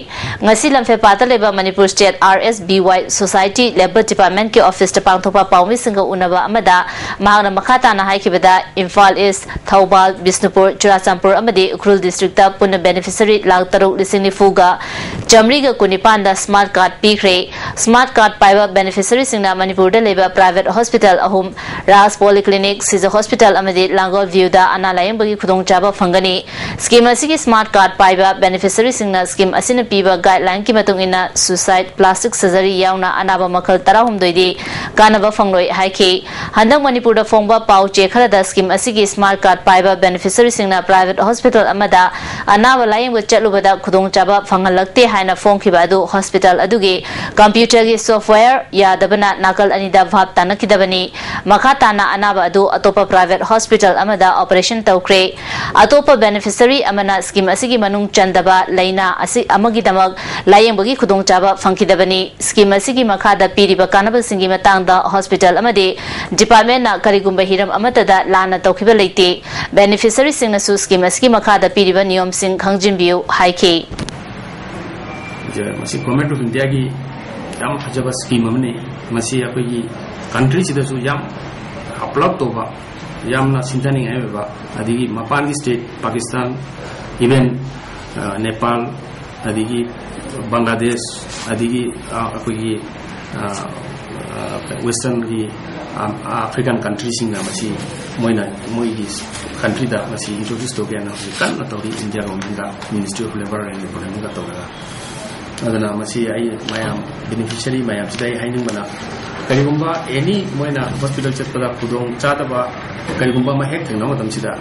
ꯉꯁꯤ ꯂꯝꯐꯦꯜꯄꯥꯠꯇ ꯂꯩꯕ ꯃꯅꯤꯄꯨꯔ ꯁ꯭ꯇꯦꯠ ꯑꯥꯔ ꯑꯦꯁ ꯕꯤ ꯋꯥꯏ ꯁꯣꯁꯥꯏꯇꯤ ꯂꯦꯕꯔ ꯗꯤꯄꯥꯔꯠꯃꯦꯟꯠꯀꯤ ꯑꯣꯐꯤꯁꯇ ꯄꯥꯡꯊꯣꯛꯄ ꯄꯥꯎꯃꯤꯁꯤꯡꯒ ꯎꯅꯕ ꯑꯃꯗ ꯃꯍꯥꯛꯅ ꯃꯈꯥ ꯇꯥꯅ ꯍꯥꯏꯈꯤꯕꯗ, ꯏꯝꯐꯥꯜ ꯏꯁ, ꯊꯧꯕꯥꯜ, ꯕꯤꯁꯅꯨꯄꯨꯔ, ꯆꯨꯔꯥꯆꯥꯟꯄꯨꯔ ꯑꯃꯗꯤ ꯎꯈ꯭ꯔꯨꯜ ꯗꯤꯁꯇ꯭ꯔꯤꯛꯇ ꯄꯨꯟꯅ ꯕꯦꯅꯤꯐꯤꯁꯔꯤ ꯂꯥꯈ ꯇꯔꯨꯛ ꯂꯤꯁꯤꯡ ꯅꯤꯐꯨꯒ ꯆꯥꯃꯔꯤꯒ ꯀꯨꯟꯅꯤꯄꯥꯟꯗ ꯁ꯭ꯃꯥꯔꯠ ꯀꯥꯔꯗ ꯄꯤꯈ꯭ꯔꯦ꯫ ꯁ꯭ꯃꯥꯔꯠ ꯀꯥꯔꯗ ꯄꯥꯏꯕ ꯕꯦꯅꯤꯐꯤꯁꯔꯤꯁꯤꯡꯅ ꯃꯅꯤꯄꯨꯔꯗ ꯂꯩꯕ ꯄ꯭ꯔꯥꯏꯚꯦꯠ ꯍꯣꯁꯄꯤꯇꯥꯜ ꯑꯍꯨꯝ, ꯔꯥꯖ ꯄꯣꯂꯤꯀ꯭ꯂꯤꯅꯤꯛ, ꯁꯤꯖ ꯍꯣꯁꯄꯤꯇꯥꯜ ꯑꯃꯗꯤ ꯂꯥꯡꯒꯣꯜ ꯚ꯭ꯌꯨꯗ ꯑꯅꯥ ꯂꯥꯌꯦꯡꯕꯒꯤ ꯈꯨꯗꯣꯡꯆꯥꯕ ꯐꯪꯒꯅꯤ꯫ ꯁ꯭ꯀꯤꯝ ꯑꯁꯤꯒꯤ ꯁ꯭ꯃꯥꯔꯠ ꯀꯥꯔꯗ ꯄꯥꯏꯕ ꯕꯦꯅꯤꯐꯤꯁꯔꯤꯁꯤꯡꯅ ꯁ꯭ꯀꯤꯝ ꯑꯁꯤꯅ ꯄꯤꯕ ꯒꯥꯏꯗꯂꯥꯏꯟꯒꯤ ꯃꯇꯨꯡ ꯏꯟꯅ ꯁꯨꯁꯥꯏꯠ, ꯄ꯭ꯂꯥꯁꯇꯤꯛ ꯁꯔꯖꯔꯤ ꯌꯥꯎꯅ ꯑꯅꯥꯕ ꯃꯈꯜ ꯇꯔꯥꯍꯨꯝꯗꯣꯏꯗꯤ ꯀꯥꯟꯅꯕ ꯐꯪꯂꯣꯏ ꯍꯥꯏꯈꯤ꯫ ꯍꯟꯗꯛ ꯃꯅꯤꯄꯨꯔꯗ ꯐꯣꯡꯕ ꯄꯥꯎ ꯆꯦ ꯈꯔꯗ ꯁ꯭ꯀꯤꯝ ꯑꯁꯤꯒꯤ ꯁ꯭ꯃꯥꯔꯠ ꯀꯥꯔꯗ ꯄꯥꯏꯕ ꯕꯦꯅꯤꯐꯤꯁꯔꯤꯁꯤꯡꯅ ꯄ꯭ꯔꯥꯏꯚꯦꯠ ꯍꯣꯁꯄꯤꯇꯥꯜ ꯑꯃꯗ ꯑꯅꯥꯕ ꯂꯥꯌꯦꯡꯕ ꯆꯠꯂꯨꯕꯗ ꯈꯨꯗꯣꯡꯆꯥꯕ ꯐꯪꯍꯜꯂꯛꯇꯦ ꯍꯥꯏꯅ ꯐꯣꯡꯈꯤꯕ ꯑꯗꯨ ꯍꯣꯁꯄꯤꯇꯥꯜ ꯑꯗꯨꯒꯤ ꯀꯝꯄ꯭ꯌꯨꯇꯔꯒꯤ ꯁꯣꯐꯋꯦꯌꯔ ꯌꯥꯗꯕꯅ ꯅꯥꯀꯜ ꯑꯅꯤꯗ ꯚꯥꯞ ꯇꯥꯅꯈꯤꯗꯕꯅꯤ꯫ ꯃꯈꯥ ꯇꯥꯅ ꯑꯅꯥꯕ ꯑꯗꯨ ꯑꯇꯣꯞꯄ ꯄ꯭ꯔꯥꯏꯚꯦꯠ ꯍꯣꯁꯄꯤꯇꯥꯜ ꯑꯃꯗ ꯑꯣꯄꯔꯦꯁꯟ ꯇꯧꯈ꯭ꯔꯦ꯫ ꯑꯇꯣꯞꯄ ꯕꯦꯅꯤꯐꯤꯁꯔꯤ ꯑꯃꯅ ꯁ꯭ꯀꯤꯝ ꯑꯁꯤꯒꯤ ꯃꯅꯨꯡ ꯆꯟꯗꯕ ꯂꯥꯏꯅꯥ ꯑꯁꯤ ꯑꯃꯒꯤꯗꯃꯛ ꯂꯥꯌꯦꯡꯕꯒꯤ ꯈꯨꯗꯣꯡꯆꯥꯕ ꯐꯪꯈꯤꯗꯕꯅꯤ꯫ ꯁ꯭ꯀꯤꯝ ꯑꯁꯤꯒꯤ ꯃꯈꯥꯗ ꯄꯤꯔꯤꯕ ꯀꯥꯟꯅꯕꯁꯤꯡꯒꯤ ꯃꯇꯥꯡꯗ ꯍꯣꯁꯄꯤꯇꯥꯜ ꯑꯃꯗꯤ ꯗꯤꯄꯥꯔꯠꯃꯦꯟꯠꯅ ꯀꯔꯤꯒꯨꯝꯕ ꯍꯤꯔꯝ ꯑꯃꯠꯇꯗ ꯂꯥꯟꯅ ꯇꯧꯈꯤꯕ ꯂꯩꯇꯦ꯫ ꯕꯦꯅꯤꯐꯤꯁꯔꯤꯁꯤꯡꯅꯁꯨ ꯁ꯭ꯀꯤꯝ ꯑꯁꯤꯒꯤ ꯃꯈꯥꯗ ꯄꯤꯔꯤꯕ ꯅꯤꯌꯣꯝꯁꯤꯡ ꯈꯪꯖꯤꯟꯕꯤꯌꯨ ꯍꯥꯏꯈꯤ꯫ ꯃꯁꯤ ꯒꯣꯔꯃꯦꯟꯠ ꯑꯣꯐ ꯏꯟꯗꯤꯌꯥꯒꯤ ꯌꯥꯝ ꯐꯖꯕ ꯁ꯭ꯀꯤꯝ ꯑꯃꯅꯤ꯫ ꯃꯁꯤ ꯑꯩꯈꯣꯏꯒꯤ ꯀꯟꯇ꯭ꯔꯤꯁꯤꯗꯁꯨ ꯌꯥꯝ ꯄꯨꯂꯞ ꯇꯧꯕ, ꯌꯥꯝꯅ ꯁꯤꯡꯊꯥꯅꯤꯡꯉꯥꯏ ꯑꯣꯏꯕ, ꯑꯗꯒꯤ ꯃꯄꯥꯟꯒꯤ ꯁ꯭ꯇꯦꯠ, ꯄꯥꯀꯤꯁꯇꯥꯟ, ꯏꯚꯦꯟ, ꯑ, ꯅꯦꯄꯥꯜ, ꯑꯗꯒꯤ ꯕꯪꯒ꯭ꯂꯥꯗꯦꯁ, ꯑꯗꯒꯤ, ꯑ, ꯑꯩꯈꯣꯏꯒꯤ, ꯑ, ꯑ, ꯋꯦꯁꯇꯔꯟꯒꯤ, ꯑ, ꯑꯐ꯭ꯔꯤꯀꯥꯟ ꯀꯟꯇ꯭ꯔꯤꯁꯤꯡꯅ ꯃꯁꯤ ꯃꯣꯏꯅ ꯃꯣꯏꯒꯤ ꯀꯟꯇ꯭ꯔꯤꯗ ꯃꯁꯤ ꯏꯟꯇ꯭ꯔꯣꯗ꯭ꯌꯨꯁ ꯇꯧꯒꯦꯅ ꯍꯧꯖꯤꯛ ꯀꯟꯅ ꯇꯧꯔꯤ, ꯏꯟꯗꯤꯌꯥ ꯒꯣꯔꯃꯦꯟꯠꯀ, ꯃꯤꯅꯤꯁꯇ꯭ꯔꯤ ꯑꯣꯐ ꯂꯦꯕꯔ ꯑꯦꯟ ꯑꯦꯝꯄ꯭ꯂꯣꯏꯃꯦꯟꯠꯀ ꯇꯧꯔꯒ꯫ ꯑꯗꯨꯅ ꯃꯁꯤ ꯑꯩ ꯃꯌꯥꯝ, ꯕꯦꯅꯤꯐꯤꯁꯔꯤ ꯃꯌꯥꯝꯁꯤꯗ ꯑꯩ ꯍꯥꯏꯅꯤꯡꯕꯅ, ꯀꯔꯤꯒꯨꯝꯕ ꯑꯦꯅꯤ ꯃꯣꯏꯅ ꯍꯣꯁꯄꯤꯇꯥꯜ ꯆꯠꯄꯗ ꯈꯨꯗꯣꯡ ꯆꯥꯗꯕ ꯀꯔꯤꯒꯨꯝꯕ ꯑꯃ ꯍꯦꯛ ꯊꯦꯡꯅꯕ ꯃꯇꯝꯁꯤꯗ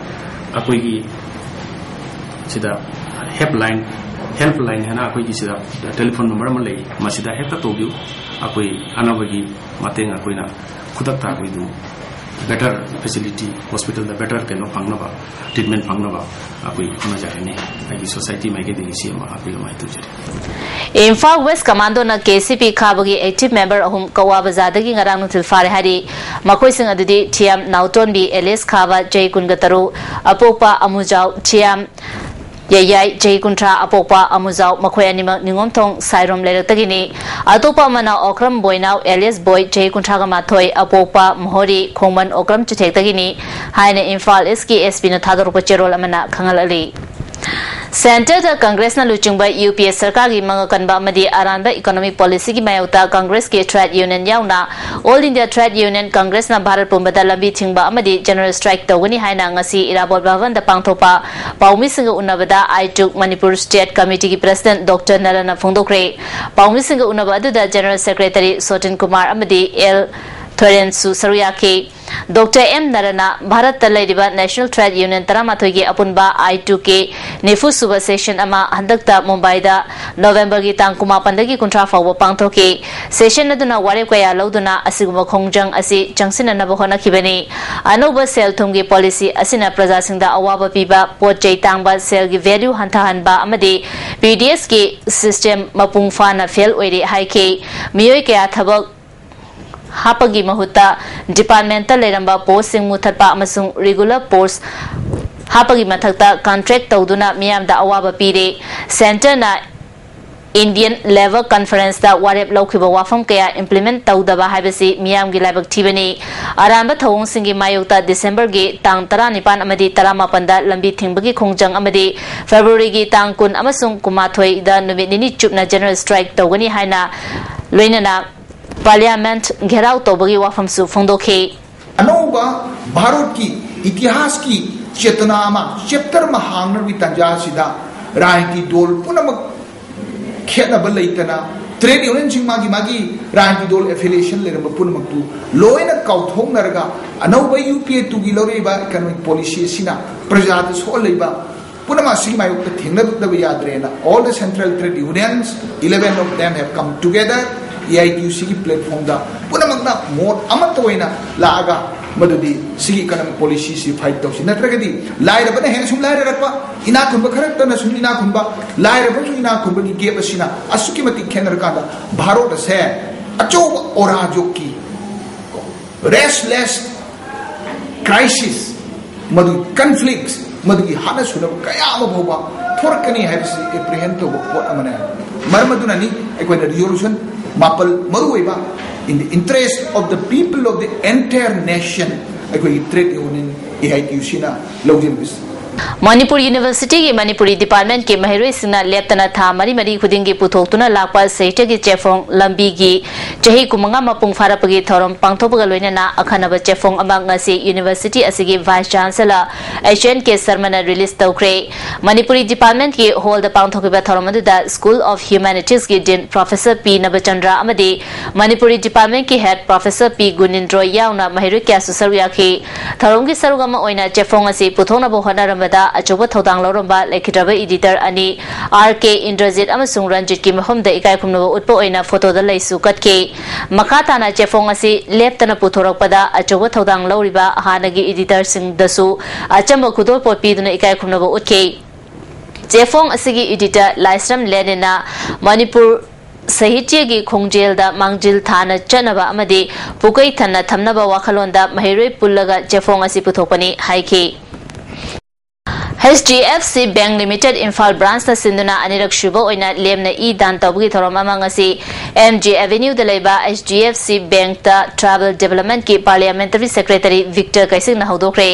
ꯑꯩꯈꯣꯏꯒꯤ ꯁꯤꯗ ꯍꯦꯜꯞꯂꯥꯏꯟ, ꯍꯦꯜꯞꯂꯥꯏꯟ ꯍꯥꯏꯅ ꯑꯩꯈꯣꯏꯒꯤ ꯁꯤꯗ ꯇꯦꯂꯤꯐꯣꯟ ꯅꯝꯕꯔ ꯑꯃ ꯂꯩ, ꯃꯁꯤꯗ ꯍꯦꯛꯇ ꯇꯧꯕꯤꯌꯨ꯫ ꯑꯩꯈꯣꯏ ꯑꯅꯧꯕꯒꯤ ꯃꯇꯦꯡ ꯑꯩꯈꯣꯏꯅ ꯈꯨꯗꯛꯇ ꯑꯩꯈꯣꯏꯗꯨ ꯕꯦꯇꯔ ꯐꯦꯁꯤꯂꯤꯇꯤ, ꯍꯣꯁꯄꯤꯇꯥꯜꯗ ꯕꯦꯇꯔ ꯀꯩꯅꯣ ꯐꯪꯅꯕ, ꯇ꯭ꯔꯤꯠꯃꯦꯟ ꯐꯪꯅꯕ ꯑꯩꯈꯣꯏ ꯍꯣꯠꯅꯖꯒꯅꯤ꯫ ꯑꯩꯒꯤ ꯁꯣꯁꯥꯏꯇꯤ ꯃꯥꯏꯀꯩꯗꯒꯤ ꯁꯤ ꯑꯃ ꯑꯩꯈꯣꯏ ꯑꯗꯨꯃꯥꯏꯅ ꯇꯧꯖꯔꯤ꯫ ꯏꯝꯐꯥꯜ ꯋꯦꯁ ꯀꯃꯥꯟꯗꯣꯅ ꯀꯦ ꯁꯤ ꯄꯤ ꯈꯥꯕꯒꯤ ꯑꯦꯛꯇꯤꯚ ꯃꯦꯝꯕꯔ ꯑꯍꯨꯝ ꯀꯋꯥ ꯕꯖꯥꯔꯗꯒꯤ ꯉꯔꯥꯡ ꯅꯨꯡꯊꯤꯜ ꯐꯥꯔꯦ ꯍꯥꯏꯔꯤ꯫ ꯃꯈꯣꯏꯁꯤꯡ ꯑꯗꯨꯗꯤ ꯊꯤꯌꯥꯝ ꯅꯥꯎꯇꯣꯟꯕꯤ ꯑꯦꯂꯤꯁ ꯈꯥꯕ, ꯆꯍꯤ ꯀꯨꯟꯒ ꯇꯔꯨꯛ, ꯑꯄꯣꯛꯄ ꯑꯃꯨꯖꯥꯎ ꯊꯤꯌꯥꯝ ꯌꯥꯏꯌꯥꯏ, ꯆꯍꯤ ꯀꯨꯟꯊ꯭ꯔꯥ, ꯑꯄꯣꯛꯄ ꯑꯃꯨꯖꯥꯎ, ꯃꯈꯣꯏ ꯑꯅꯤꯃꯛ ꯅꯤꯉꯣꯝꯊꯣꯡ ꯁꯥꯏꯔꯣꯝ ꯂꯩꯔꯛꯇꯒꯤꯅꯤ꯫ ꯑꯇꯣꯞꯄ ꯑꯃꯅ ꯑꯣꯀ꯭ꯔꯝ ꯕꯣꯏꯅꯥꯎ ꯑꯦꯂꯤꯌꯥꯁ ꯕꯣꯏ, ꯆꯍꯤ ꯀꯨꯟꯊ꯭ꯔꯥꯒ ꯃꯥꯊꯣꯏ, ꯑꯄꯣꯛꯄ ꯃꯣꯍꯣꯔꯤ, ꯈꯣꯡꯃꯟ ꯑꯣꯀ꯭ꯔꯝ ꯆꯨꯊꯦꯛꯇꯒꯤꯅꯤ ꯍꯥꯏꯅ ꯏꯝꯐꯥꯜ ꯏꯁꯀꯤ ꯑꯦꯁ ꯄꯤꯅ ꯊꯥꯗꯣꯔꯛꯄ ꯆꯦꯔꯣꯜ ꯑꯃꯅ ꯈꯪꯍꯜꯂꯛꯂꯤ꯫ ꯁꯦꯟꯇꯔꯗ ꯀꯪꯒ꯭ꯔꯦꯁꯅ ꯂꯨꯆꯤꯡꯕ ꯌꯨ ꯄꯤ ꯑꯦ ꯁꯔꯀꯥꯔꯒꯤ ꯃꯪ ꯑꯀꯟꯕ ꯑꯃꯗꯤ ꯑꯔꯥꯟꯕ ꯏꯀꯣꯅꯣꯃꯤꯛ ꯄꯣꯂꯤꯁꯤꯒꯤ ꯃꯥꯌꯣꯛꯇ ꯀꯪꯒ꯭ꯔꯦꯁꯀꯤ ꯇ꯭ꯔꯦꯗ ꯌꯨꯅꯤꯌꯟ ꯌꯥꯎꯅ ꯑꯣꯜ ꯏꯟꯗꯤꯌꯥ ꯇ꯭ꯔꯦꯗ ꯌꯨꯅꯤꯌꯟ ꯀꯪꯒ꯭ꯔꯦꯁꯅ ꯚꯥꯔꯠ ꯄꯨꯝꯕꯗ ꯂꯝꯕꯤ ꯊꯤꯡꯕ ꯑꯃꯗꯤ ꯖꯦꯅꯔꯦꯜ ꯁ꯭ꯇ꯭ꯔꯥꯏꯛ ꯇꯧꯒꯅꯤ ꯍꯥꯏꯅ ꯉꯁꯤ ꯏꯔꯥꯕꯣꯠ ꯚꯕꯟꯗ ꯄꯥꯡꯊꯣꯛꯄ ꯄꯥꯎꯃꯤꯁꯤꯡꯒ ꯎꯅꯕꯗ ꯑꯥꯏꯇꯨꯛ ꯃꯅꯤꯄꯨꯔ ꯁ꯭ꯇꯦꯠ ꯀꯃꯤꯇꯤꯒꯤ ꯄ꯭ꯔꯁꯤꯗꯦꯟꯠ ꯗꯣꯛꯇꯔ ꯅꯔꯟꯅ ꯐꯣꯡꯗꯣꯛꯈ꯭ꯔꯦ꯫ ꯄꯥꯎꯃꯤꯁꯤꯡꯒ ꯎꯅꯕ ꯑꯗꯨꯗ ꯖꯦꯅꯔꯦꯜ ꯁꯦꯀ꯭ꯔꯦꯇꯔꯤ ꯁꯣꯇꯤꯟ ꯀꯨꯃꯥꯔ ꯑꯃꯗꯤ ꯑꯦꯜ ꯊꯣꯏꯔꯦꯟꯁꯨ ꯁꯔꯨꯛ ꯌꯥꯈꯤ꯫ ꯗꯣꯛꯇꯔ ꯑꯦꯝ ꯅꯔꯟꯅ ꯚꯥꯔꯠꯇ ꯂꯩꯔꯤꯕ ꯅꯦꯁꯅꯦꯜ ꯇ꯭ꯔꯦꯗ ꯌꯨꯅꯤꯌꯟ ꯇꯔꯥꯃꯥꯊꯣꯏꯒꯤ ꯑꯄꯨꯟꯕ ꯑꯥꯏ ꯇꯨ ꯀꯦ ꯅꯤꯐꯨ ꯁꯨꯕ ꯁꯦꯁꯟ ꯑꯃ ꯍꯟꯗꯛꯇ ꯃꯨꯝꯕꯥꯏꯗ ꯅꯣꯕꯦꯝꯕꯔꯒꯤ ꯇꯥꯡ ꯀꯨꯟꯃꯥꯄꯟꯗꯒꯤ ꯀꯨꯟꯊ꯭ꯔꯥ ꯐꯥꯎꯕ ꯄꯥꯡꯊꯣꯛꯈꯤ꯫ ꯁꯦꯁꯟ ꯑꯗꯨꯅ ꯋꯥꯔꯦꯞ ꯀꯌꯥ ꯂꯧꯗꯨꯅ ꯑꯁꯤꯒꯨꯝꯕ ꯈꯣꯡꯖꯪ ꯑꯁꯤ ꯆꯪꯁꯤꯟꯅꯅꯕ ꯍꯣꯠꯅꯈꯤꯕꯅꯤ꯫ ꯑꯅꯧꯕ ꯁꯦꯜ ꯊꯨꯝꯒꯤ ꯄꯣꯂꯤꯁꯤ ꯑꯁꯤꯅ ꯄ꯭ꯔꯖꯥꯁꯤꯡꯗ ꯑꯋꯥꯕ ꯄꯤꯕ, ꯄꯣꯠ ꯆꯩ ꯇꯥꯡꯕ, ꯁꯦꯜꯒꯤ ꯚꯦꯂ꯭ꯌꯨ ꯍꯟꯊꯍꯟꯕ ꯑꯃꯗꯤ ꯄꯤ ꯗꯤ ꯑꯦꯁꯀꯤ ꯁꯤꯁꯇꯦꯝ ꯃꯄꯨꯡ ꯐꯥꯅ ꯐꯦꯜ ꯑꯣꯏꯔꯦ ꯍꯥꯏꯈꯤ꯫ ꯃꯤꯑꯣꯏ ꯀꯌꯥ ꯊꯕꯛ ꯍꯥꯞꯄꯒꯤ ꯃꯍꯨꯠꯇ ꯗꯤꯄꯥꯔꯠꯃꯦꯟꯇ ꯂꯩꯔꯝꯕ ꯄꯣꯁꯁꯤꯡ ꯃꯨꯊꯠꯄ ꯑꯃꯁꯨꯡ ꯔꯤꯒꯨꯂꯔ ꯄꯣꯁ ꯍꯥꯞꯄꯒꯤ ꯃꯊꯛꯇ ꯀꯟꯇ꯭ꯔꯦꯛ ꯇꯧꯗꯨꯅ ꯃꯤꯌꯥꯝꯗ ꯑꯋꯥꯕ ꯄꯤꯔꯦ꯫ ꯁꯦꯟꯇꯔꯅ ꯏꯟꯗꯤꯌꯟ ꯂꯦꯕꯔ ꯀꯟꯐꯔꯦꯟꯁꯇ ꯋꯥꯔꯦꯞ ꯂꯧꯈꯤꯕ ꯋꯥꯐꯝ ꯀꯌꯥ ꯏꯝꯄ꯭ꯂꯤꯃꯦꯟꯠ ꯇꯧꯗꯕ ꯍꯥꯏꯕꯁꯤ ꯃꯤꯌꯥꯝꯒꯤ ꯂꯥꯏꯕꯛ ꯊꯤꯕꯅꯤ꯫ ꯑꯔꯥꯟꯕ ꯊꯧꯑꯣꯡꯁꯤꯡꯒꯤ ꯃꯥꯌꯣꯛꯇ ꯗꯤꯁꯦꯝꯕꯔꯒꯤ ꯇꯥꯡ ꯇꯔꯥꯅꯤꯄꯥꯟ ꯑꯃꯗꯤ ꯇꯔꯥꯃꯥꯄꯟꯗ ꯂꯝꯕꯤ ꯊꯤꯡꯕꯒꯤ ꯈꯣꯡꯖꯪ ꯑꯃꯗꯤ ꯐꯦꯕ꯭ꯔꯨꯋꯥꯔꯤꯒꯤ ꯇꯥꯡ ꯀꯨꯟ ꯑꯃꯁꯨꯡ ꯀꯨꯟꯃꯥꯊꯣꯏꯗ ꯅꯨꯃꯤꯠ ꯅꯤꯅꯤ ꯆꯨꯞꯅ ꯖꯦꯅꯔꯦꯜ ꯁ꯭ꯇ꯭ꯔꯥꯏꯛ ꯇꯧꯒꯅꯤ ꯍꯥꯏꯅ ꯂꯣꯏꯅꯅ ꯄꯥꯔꯂꯤꯌꯥꯃꯦꯟꯠ ꯘꯦꯔꯥꯎ ꯇꯧꯕꯒꯤ ꯋꯥꯐꯝꯁꯨ ꯐꯣꯡꯗꯣꯛꯈꯤ꯫ ꯑꯅꯧꯕ ꯚꯥꯔꯠꯀꯤ ꯏꯇꯤꯍꯥꯁꯀꯤ ꯆꯦꯇꯅꯥ ꯑꯃ, ꯆꯦꯞꯇꯔ ꯑꯃ ꯍꯥꯡꯅꯕꯒꯤ ꯇꯥꯟꯖꯥ ꯑꯁꯤꯗ ꯔꯥꯖꯅꯤꯇꯤ ꯗꯣꯜ ꯄꯨꯝꯅꯃꯛ ꯈꯦꯠꯅꯕ ꯂꯩꯇꯅ ꯇ꯭ꯔꯦꯗ ꯌꯨꯅꯤꯌꯟꯁꯤꯡ ꯃꯥꯒꯤ ꯃꯥꯒꯤ ꯔꯥꯖꯅꯤꯇꯤ ꯗꯣꯜ ꯑꯦꯐꯤꯂꯤꯌꯦꯁꯟ ꯂꯩꯔꯝꯕ ꯄꯨꯝꯅꯃꯛꯇꯨ ꯂꯣꯏꯅ ꯀꯥꯎꯊꯣꯛꯅꯔꯒ ꯑꯅꯧꯕ ꯌꯨ ꯄꯤ ꯑꯦ ꯇꯨꯒꯤ ꯂꯧꯔꯛꯏꯕ ꯏꯀꯅꯣꯃꯤꯛ ꯄꯣꯂꯤꯁꯤ ꯑꯁꯤꯅ ꯄ꯭ꯔꯖꯥꯗ ꯁꯣꯛꯍꯜꯂꯤꯕ ꯄꯨꯝꯅꯃꯛ ꯑꯁꯤꯒꯤ ꯃꯥꯌꯣꯛꯇ ꯊꯦꯡꯅꯗꯕ ꯌꯥꯗ꯭ꯔꯦꯅ all the central trade unions, eleven of them have come together, A I T U ꯁꯤꯒꯤ ꯄ꯭ꯂꯦꯠꯐꯣꯝꯗ ꯄꯨꯝꯅꯃꯛꯅ ꯃꯣꯠ ꯑꯃꯠꯇ ꯑꯣꯏꯅ ꯂꯥꯛꯑꯒ ꯃꯗꯨꯗꯤ ꯁꯤꯒꯤ ꯏꯀꯅꯣꯃꯤꯛ ꯄꯣꯂꯤꯁꯤꯁꯤ ꯐꯥꯏꯠ ꯇꯧꯁꯤ, ꯅꯠꯇ꯭ꯔꯒꯗꯤ ꯂꯥꯏꯔꯕꯅ ꯍꯦꯟꯅ ꯁꯨꯝ ꯂꯥꯏꯔꯔꯛꯄ, ꯏꯅꯥꯛ ꯈꯨꯟꯕ ꯈꯔꯇꯅ ꯁꯨꯝ ꯏꯅꯥꯛ ꯈꯨꯟꯕ, ꯂꯥꯏꯔꯕꯁꯨ ꯏꯅꯥꯛ ꯈꯨꯟꯕꯒꯤ ꯒꯦꯞ ꯑꯁꯤꯅ ꯑꯁꯨꯛꯀꯤ ꯃꯇꯤꯛ ꯈꯦꯠꯅꯔꯀꯥꯟꯗ ꯚꯥꯔꯣꯠ ꯑꯁꯦ ꯑꯆꯧꯕ ꯑꯣꯔꯥ ꯖꯣꯛꯀꯤ ꯔꯦꯁꯂꯦꯁ ꯀ꯭ꯔꯥꯏꯁꯤꯁ, ꯃꯗꯨꯒꯤ ꯀꯟꯐ꯭ꯂꯤꯛꯁ, ꯃꯗꯨꯒꯤ ꯍꯥꯠꯅ ꯁꯨꯅꯕ ꯀꯌꯥ ꯑꯃ ꯐꯥꯎꯕ ꯊꯣꯔꯛꯀꯅꯤ ꯍꯥꯏꯕꯁꯤ ꯑꯦꯄ꯭ꯔꯤꯍꯦꯟ ꯇꯧꯕ ꯄꯣꯠ ꯑꯃꯅꯤ ꯍꯥꯏꯕ꯫ ꯃꯔꯝ ꯑꯗꯨꯅꯅꯤ ꯑꯩꯈꯣꯏꯅ ꯔꯤꯖꯣꯂꯨꯁꯟ ꯃꯥꯄꯜ, ꯃꯔꯨ ꯑꯣꯏꯕ in the interest of the people of the entire nation ꯑꯩꯈꯣꯏꯒꯤ trade union A I T U ꯁꯤꯅ ꯂꯧꯖꯔꯤꯕꯁꯤ꯫ ꯃꯅꯤꯄꯨꯔ ꯌꯨꯅꯤꯚꯔꯁꯤꯇꯤꯒꯤ ꯃꯅꯤꯄꯨꯔꯤ ꯗꯤꯄꯥꯔꯠꯃꯦꯟꯠꯀꯤ ꯃꯍꯩꯔꯣꯏꯁꯤꯡꯅ ꯂꯦꯞꯇꯅ ꯊꯥ ꯃꯔꯤ ꯃꯔꯤ ꯈꯨꯗꯤꯡꯒꯤ ꯄꯨꯊꯣꯛꯇꯨꯅ ꯂꯥꯛꯄ ꯁꯥꯍꯤꯇ꯭ꯌꯒꯤ ꯆꯦꯐꯣꯡ ꯂꯝꯕꯤꯒꯤ ꯆꯍꯤ ꯀꯨꯟꯃꯉꯥ ꯃꯄꯨꯡ ꯐꯥꯔꯛꯄꯒꯤ ꯊꯧꯔꯝ ꯄꯥꯡꯊꯣꯛꯄꯒ ꯂꯣꯏꯅꯅ ꯑꯈꯟꯅꯕ ꯆꯦꯐꯣꯡ ꯑꯃ ꯉꯁꯤ ꯌꯨꯅꯤꯚꯔꯁꯤꯇꯤ ꯑꯁꯤꯒꯤ vice chancellor S N K ꯁꯔꯃꯅ ꯔꯤꯂꯤꯖ ꯇꯧꯈ꯭ꯔꯦ꯫ ꯃꯅꯤꯄꯨꯔꯤ ꯗꯤꯄꯥꯔꯠꯃꯦꯟꯠꯀꯤ ꯍꯣꯜꯗ ꯄꯥꯡꯊꯣꯛꯈꯤꯕ ꯊꯧꯔꯝ ꯑꯗꯨꯗ ꯁ꯭ꯀꯨꯜ ꯑꯣꯐ ꯍ꯭ꯌꯨꯃꯦꯅꯤꯇꯤꯁꯀꯤ ꯗꯤꯟ ꯄ꯭ꯔꯣꯐꯦꯁꯔ ꯄꯤ ꯅꯕꯆꯟꯗ꯭ꯔ ꯑꯃꯗꯤ ꯃꯅꯤꯄꯨꯔꯤ ꯗꯤꯄꯥꯔꯠꯃꯦꯟꯠꯀꯤ ꯍꯦꯗ ꯄ꯭ꯔꯣꯐꯦꯁꯔ ꯄꯤ ꯒꯨꯅꯤꯟꯗ꯭ꯔꯣ ꯌꯥꯎꯅ ꯃꯍꯩꯔꯣꯏ ꯀꯌꯥꯁꯨ ꯁꯔꯨꯛ ꯌꯥꯈꯤ꯫ ꯊꯧꯔꯝꯒꯤ ꯁꯔꯨꯛ ꯑꯃ ꯑꯣꯏꯅ ꯆꯦꯐꯣꯡ ꯑꯁꯤ ꯄꯨꯊꯣꯛꯅꯕ ꯍꯣꯠꯅꯔꯝꯕꯗ ꯑꯆꯧꯕ ꯊꯧꯗꯥꯡ ꯂꯧꯔꯝꯕ ꯂꯩꯈꯤꯗ꯭ꯔꯕ ꯏꯗꯤꯇꯔ ꯑꯅꯤ ꯑꯥꯔ ꯀꯦ ꯏꯟꯗ꯭ꯔꯖꯤꯠ ꯑꯃꯁꯨꯡ ꯔꯟꯖꯤꯠꯀꯤ ꯃꯐꯝꯗ ꯏꯀꯥꯏ ꯈꯨꯝꯅꯕ ꯎꯠꯄ ꯑꯣꯏꯅ ꯐꯣꯇꯣꯗ ꯂꯩꯁꯨ ꯀꯠꯈꯤ꯫ ꯃꯈꯥ ꯇꯥꯅ ꯆꯦꯐꯣꯡ ꯑꯁꯤ ꯂꯦꯞꯇꯅ ꯄꯨꯊꯣꯔꯛꯄꯗ ꯑꯆꯧꯕ ꯊꯧꯗꯥꯡ ꯂꯧꯔꯤꯕ ꯍꯥꯟꯅꯒꯤ ꯏꯗꯤꯇꯔꯁꯤꯡꯗꯁꯨ ꯑꯆꯝꯕ ꯈꯨꯗꯣꯜꯄꯣꯠ ꯄꯤꯗꯨꯅ ꯏꯀꯥꯏ ꯈꯨꯝꯅꯕ ꯎꯠꯈꯤ꯫ ꯆꯦꯐꯣꯡ ꯑꯁꯤꯒꯤ ꯏꯗꯤꯇꯔ ꯂꯥꯏꯁ꯭ꯔꯝ ꯂꯦꯅꯤꯟꯅ ꯃꯅꯤꯄꯨꯔ ꯁꯥꯍꯤꯇ꯭ꯌꯒꯤ ꯈꯣꯡꯖꯦꯜꯗ ꯃꯥꯡꯖꯤꯜ ꯊꯥꯅ ꯆꯠꯅꯕ ꯑꯃꯗꯤ ꯄꯨꯀꯩ ꯊꯟꯅ ꯊꯝꯅꯕ ꯋꯥꯈꯜꯂꯣꯟꯗ ꯃꯍꯩꯔꯣꯏ ꯄꯨꯜꯂꯒ ꯆꯦꯐꯣꯡ ꯑꯁꯤ ꯄꯨꯊꯣꯛꯄꯅꯤ ꯍꯥꯏꯈꯤ꯫ H D F C bank limited Imphal ꯕ꯭ꯔꯥꯟꯁꯅ ꯁꯤꯟꯗꯨꯅ ꯑꯅꯤꯔꯛ ꯁꯨꯕ ꯑꯣꯏꯅ ꯂꯦꯝꯅ ꯏ ꯗꯥꯟ ꯇꯧꯕꯒꯤ ꯊꯧꯔꯝ ꯑꯃ ꯉꯁꯤ ꯑꯦꯝ ꯖꯤ ꯑꯦꯚꯦꯅ꯭ꯌꯨꯗ ꯂꯩꯕ ꯑꯩꯆ ꯗꯤ ꯑꯦꯐ ꯁꯤ ꯕꯦꯡꯛꯇ ꯇ꯭ꯔꯥꯏꯕꯦꯜ ꯗꯤꯚꯦꯂꯞꯃꯦꯟꯠꯀꯤ ꯄꯥꯔꯂꯤꯌꯥꯃꯦꯟꯇꯔꯤ ꯁꯦꯀ꯭ꯔꯦꯇꯔꯤ ꯚꯤꯛꯇꯔ ꯀꯩꯁꯤꯡꯅ ꯍꯧꯗꯣꯛꯈ꯭ꯔꯦ꯫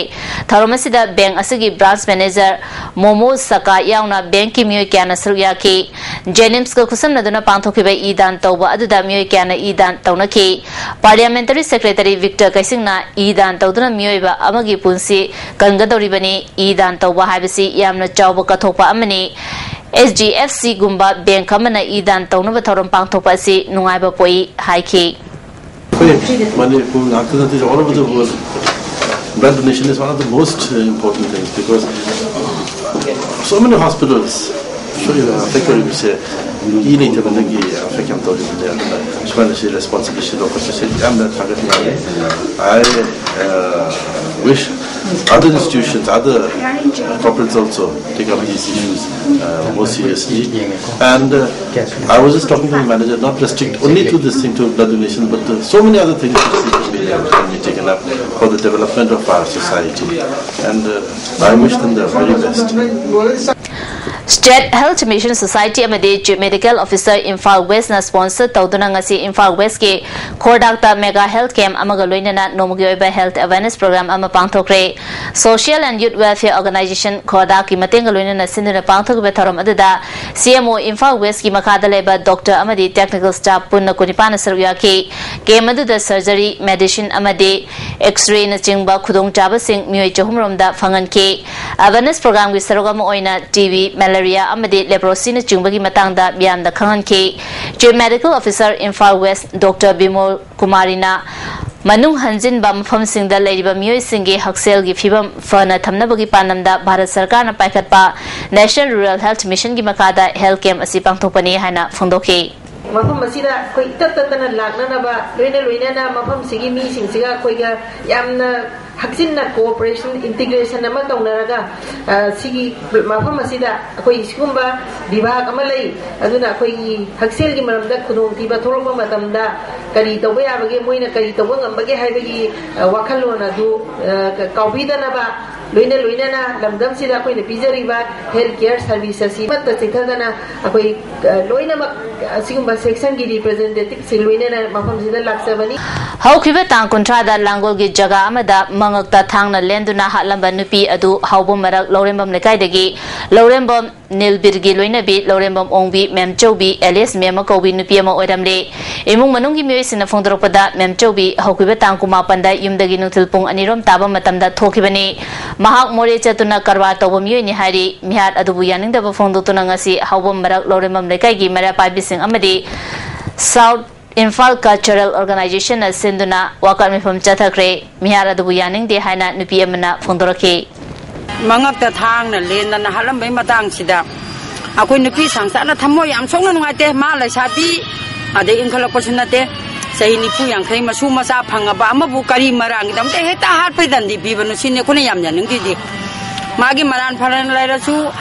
ꯊꯧꯔꯝ ꯑꯁꯤꯗ ꯕꯦꯡꯛ ꯑꯁꯤꯒꯤ ꯕ꯭ꯔꯥꯟꯁ ꯃꯦꯅꯦꯖꯔ ꯃꯣꯃꯣ ꯁꯀꯥ ꯌꯥꯎꯅ ꯕꯦꯡꯛꯀꯤ ꯃꯤꯑꯣꯏ ꯀꯌꯥꯅ ꯁꯔꯨꯛ ꯌꯥꯈꯤ꯫ ꯖꯦꯅꯤꯝꯁꯀ ꯈꯨꯠꯁꯝꯅꯗꯨꯅ ꯄꯥꯡꯊꯣꯛꯈꯤꯕ ꯏ ꯗꯥꯟ ꯇꯧꯕ ꯑꯗꯨꯗ ꯃꯤꯑꯣꯏ ꯀꯌꯥꯅ E ꯗꯥꯟ ꯇꯧꯅꯈꯤ꯫ Parliamentary secretary Victor ꯀꯩꯁꯤꯡꯅ E ꯗꯥꯟ ꯇꯧꯗꯨꯅ ꯃꯤꯑꯣꯏꯕ ꯑꯃꯒꯤ ꯄꯨꯟꯁꯤ ꯀꯟꯒꯗꯧꯔꯤꯕꯅꯤ꯫ ꯏ ꯗꯥꯟ ꯇꯧꯕ ꯍꯥꯏꯕꯁꯤ ꯌꯥꯝꯅ ꯆꯥꯎꯕ ꯀꯠꯊꯣꯛꯄ ꯑꯃꯅꯤ꯫ ꯑꯦꯆ ꯗꯤ ꯑꯦꯐ ꯁꯤꯒꯨꯝꯕ ꯕꯦꯡꯛ ꯑꯃꯅ ꯏ ꯗꯥꯟ ꯇꯧꯅꯕ ꯊꯧꯔꯝ ꯄꯥꯡꯊꯣꯛꯄ ꯑꯁꯤ ꯅꯨꯡꯉꯥꯏꯕ ꯄꯣꯛꯏ ꯍꯥꯏꯈꯤ꯫ ꯑꯩꯈꯣꯏ ꯃꯅꯤꯄꯨꯔ ꯉꯥꯛꯇ ꯅꯠꯇꯦ, all over the world blood donation is one of the most important things because so many hospitals ꯁꯣꯏꯗꯅ ꯑꯦꯐꯦꯛ ꯇꯧꯔꯤꯕꯁꯦ ꯏ ꯂꯩꯇꯕꯗꯒꯤ ꯑꯦꯐꯦꯛ ꯌꯥꯝ ꯇꯧꯔꯤꯕꯅꯦ꯫ ꯑꯗꯨꯅ ꯁꯨꯃꯥꯏꯅ ꯁꯤ ꯔꯦꯁꯄꯣꯟꯁꯤꯕꯤꯂꯤꯇꯤ ꯂꯧꯈꯠꯄꯁꯦ ꯌꯥꯝꯅ ꯊꯥꯒꯠꯅꯤꯡꯉꯤ꯫ I uh, wish other institutions, other corporates also take up these issues uh, more seriously. And uh, I was just talking to the manager, not restrict only to this thing to blood donation, but uh, so many other things which can be, can be taken up for the development of our society. And uh, I wish them the very best. State Health Mission Society ꯑꯃꯗꯤ Chief Medical Officer Imphal ꯋꯦꯁꯅ sponsor ꯇꯧꯗꯨꯅ ꯉꯁꯤ ꯏꯝꯐꯥꯜ ꯋꯦꯁꯀꯤ ꯈꯣꯔꯗꯥꯛꯇ mega health camp ꯑꯃꯒ ꯂꯣꯏꯅꯅ ꯅꯣꯡꯃꯒꯤ ꯑꯣꯏꯕ health awareness program ꯑꯃ ꯄꯥꯡꯊꯣꯛꯈ꯭ꯔꯦ꯫ Social and Youth Welfare Organization ꯈꯣꯔꯗꯥꯛꯀꯤ ꯃꯇꯦꯡꯒ ꯂꯣꯏꯅꯅ ꯁꯤꯟꯗꯨꯅ ꯄꯥꯡꯊꯣꯛꯈꯤꯕ ꯊꯧꯔꯝ ꯑꯗꯨꯗ ꯁꯤ ꯑꯦꯝ ꯑꯣ ꯏꯝꯐꯥꯜ ꯋꯦꯁꯀꯤ ꯃꯈꯥꯗ ꯂꯩꯕ doctor ꯑꯃꯗꯤ technical staff ꯄꯨꯟꯅ ꯀꯨꯟꯅꯤꯄꯥꯟꯅ ꯁꯔꯨꯛ ꯌꯥꯈꯤ꯫ Camp ꯑꯗꯨꯗ surgery, medicine ꯑꯃꯗꯤ X-ray ꯅꯆꯤꯡꯕ ꯈꯨꯗꯣꯡꯆꯥꯕꯁꯤꯡ ꯃꯤꯑꯣꯏ ꯆꯍꯨꯝ ꯔꯣꯝꯗ ꯐꯪꯍꯟꯈꯤ꯫ Awareness programꯒꯤ ꯁꯔꯨꯛ ꯑꯃ ꯑꯣꯏꯅ ꯇꯤ ꯕꯤ, malaria ꯑꯃꯗꯤ leprosyꯅꯆꯤꯡꯕꯒꯤ ꯃꯇꯥꯡꯗ ꯃꯤꯌꯥꯝꯗ ꯈꯪꯍꯟꯈꯤ꯫ Chief Medical Officer Imphal west doctor Bimol ꯀꯨꯃꯥꯔꯤꯅ ꯃꯅꯨꯡ ꯍꯟꯖꯤꯟꯕ ꯃꯐꯝꯁꯤꯡꯗ ꯂꯩꯔꯤꯕ ꯃꯤꯑꯣꯏꯁꯤꯡꯒꯤ ꯍꯛꯁꯦꯜꯒꯤ ꯐꯤꯕꯝ ꯐꯅ ꯊꯝꯅꯕꯒꯤ ꯄꯥꯟꯗꯝꯗ ꯚꯥꯔꯠ ꯁꯔꯀꯥꯔꯅ ꯄꯥꯏꯈꯠꯄ National Rural Health Missionꯒꯤ ꯃꯈꯥꯗ health camp ꯑꯁꯤ ꯄꯥꯡꯊꯣꯛꯄꯅꯤ ꯍꯥꯏꯅ ꯐꯣꯡꯗꯣꯛꯈꯤ꯫ ꯃꯐꯝ ꯑꯁꯤꯗ ꯑꯩꯈꯣꯏ ꯏꯇꯠ ꯇꯠꯇꯅ ꯂꯥꯛꯅꯅꯕ, ꯂꯣꯏꯅ ꯂꯣꯏꯅꯅ ꯃꯐꯝꯁꯤꯒꯤ ꯃꯤꯁꯤꯡꯁꯤꯒ ꯑꯩꯈꯣꯏꯒ ꯌꯥꯝꯅ ꯍꯛꯆꯤꯟꯅ cooperation, integration ꯑꯃ ꯇꯧꯅꯔꯒ, ꯑ, ꯁꯤꯒꯤ ꯃꯐꯝ ꯑꯁꯤꯗ ꯑꯩꯈꯣꯏ ꯁꯤꯒꯨꯝꯕ ꯕꯤꯚꯥꯒ ꯑꯃ ꯂꯩ꯫ ꯑꯗꯨꯅ ꯑꯩꯈꯣꯏꯒꯤ ꯍꯛꯁꯦꯜꯒꯤ ꯃꯔꯝꯗ ꯈꯨꯗꯣꯡꯊꯤꯕ ꯊꯣꯛꯂꯛꯄ ꯃꯇꯝꯗ ꯀꯔꯤ ꯇꯧꯕ ꯌꯥꯕꯒꯦ, ꯃꯣꯏꯅ ꯀꯔꯤ ꯇꯧꯕ ꯉꯝꯕꯒꯦ ꯍꯥꯏꯕꯒꯤ, ꯑ, ꯋꯥꯈꯜꯂꯣꯟ ꯑꯗꯨ, ꯑ, ꯀꯥꯎꯕꯤꯗꯅꯕ, ꯂꯣꯏꯅ ꯂꯣꯏꯅꯅ ꯂꯝꯗꯝꯁꯤꯗ ꯑꯩꯈꯣꯏꯅ ꯄꯤꯖꯔꯤꯕ health care service ꯑꯁꯤ ꯑꯃꯠꯇ ꯆꯤꯠꯊꯗꯅ ꯑꯩꯈꯣꯏ, ꯑ, ꯂꯣꯏꯅꯃꯛ ꯑꯁꯤꯒꯨꯝꯕ sectionꯒꯤ representativeꯁꯤꯡ ꯂꯣꯏꯅꯅ ꯃꯐꯝꯁꯤꯗ ꯂꯥꯛꯆꯕꯅꯤ꯫ ꯍꯧꯈꯤꯕ ꯇꯥꯡ ꯀꯨꯟꯊ꯭ꯔꯥꯗ ꯂꯥꯡꯒꯣꯜꯒꯤ ꯖꯒꯥ ꯑꯃꯗ ꯃꯉꯛꯇ ꯊꯥꯡꯅ ꯂꯦꯟꯗꯨꯅ ꯍꯥꯠꯂꯝꯕ ꯅꯨꯄꯤ ꯑꯗꯨ ꯍꯥꯎꯕꯝ ꯃꯔꯛ ꯂꯧꯔꯦꯝꯕꯝ ꯂꯩꯀꯥꯏꯗꯒꯤ ꯂꯧꯔꯦꯝꯕꯝ ꯅꯤꯜꯕꯤꯔꯒꯤ ꯂꯣꯏꯅꯕꯤ ꯂꯧꯔꯦꯝꯕꯝ ꯑꯣꯡꯕꯤ ꯃꯦꯝꯆꯧꯕꯤ alias ꯃꯦꯝ ꯑꯀꯧꯕꯤ ꯅꯨꯄꯤ ꯑꯃ ꯑꯣꯏꯔꯝꯂꯦ꯫ ꯏꯃꯨꯡ ꯃꯅꯨꯡꯒꯤ ꯃꯤꯑꯣꯏꯁꯤꯡꯅ ꯐꯣꯡꯗꯣꯔꯛꯄꯗ, ꯃꯦꯝꯆꯧꯕꯤ ꯍꯧꯈꯤꯕ ꯇꯥꯡ ꯀꯨꯟꯃꯥꯄꯟꯗ ꯌꯨꯝꯗꯒꯤ ꯅꯨꯡꯊꯤꯜ ꯄꯨꯡ ꯑꯅꯤꯔꯣꯝ ꯇꯥꯕ ꯃꯇꯝꯗ ꯊꯣꯛꯈꯤꯕꯅꯤ꯫ ꯃꯍꯥꯛ ꯃꯣꯔꯦ ꯆꯠꯇꯨꯅ ꯀꯔꯕꯥꯔ ꯇꯧꯕ ꯃꯤꯑꯣꯏꯅꯤ ꯍꯥꯏꯔꯤ꯫ ꯃꯤꯍꯥꯠ ꯑꯗꯨꯕꯨ ꯌꯥꯅꯤꯡꯗꯕ ꯐꯣꯡꯗꯣꯛꯇꯨꯅ ꯉꯁꯤ ꯍꯥꯎꯕꯝ ꯃꯔꯛ ꯂꯧꯔꯦꯝꯕꯝ ꯂꯩꯀꯥꯏꯒꯤ ꯃꯩꯔꯥ ꯄꯥꯏꯕꯤꯁꯤꯡ ꯑꯃꯗꯤ South Imphal Cultural Organizationꯅ ꯁꯤꯟꯗꯨꯅ ꯋꯥꯀꯠ ꯃꯤꯐꯝ ꯆꯠꯊꯈ꯭ꯔꯦ꯫ ꯃꯤꯍꯥꯠ ꯑꯗꯨꯕꯨ ꯌꯥꯅꯤꯡꯗꯦ ꯍꯥꯏꯅ ꯅꯨꯄꯤ ꯑꯃꯅ ꯐꯣꯡꯗꯣꯔꯛꯈꯤ꯫ ꯃꯉꯛꯇ ꯊꯥꯡꯅ ꯂꯦꯟꯗꯅ ꯍꯥꯠꯂꯝꯕꯒꯤ ꯃꯇꯥꯡꯁꯤꯗ ꯑꯩꯈꯣꯏ ꯅꯨꯄꯤ ꯁꯪꯁꯥꯔꯅ ꯊꯃꯣꯏ ꯌꯥꯝ ꯁꯣꯛꯅ ꯅꯨꯡꯉꯥꯏꯇꯦ꯫ ꯃꯥ ꯂꯩꯁꯥꯕꯤ ꯑꯗꯩ ꯏꯟꯈꯠꯂꯛꯄꯁꯨ ꯅꯠꯇꯦ꯫ ꯆꯍꯤ ꯅꯤꯐꯨ ꯌꯥꯡꯈꯩ ꯃꯁꯨ ꯃꯆꯥ ꯐꯪꯉꯕ ꯑꯃꯕꯨ ꯀꯔꯤ ꯃꯔꯥꯡꯒꯤꯗꯃꯛꯇ ꯍꯦꯛꯇ ꯍꯥꯠꯄꯒꯤ ꯗꯟꯗꯤ ꯄꯤꯕꯅꯣ ꯁꯤꯅꯤ ꯑꯩꯈꯣꯏꯅ ꯌꯥꯝ ꯌꯥꯅꯤꯡꯗ꯭ꯔꯤꯗꯤ꯫ ꯃꯥꯒꯤ ꯃꯔꯥꯟ ꯐꯔꯟ ꯂꯩꯔꯁꯨ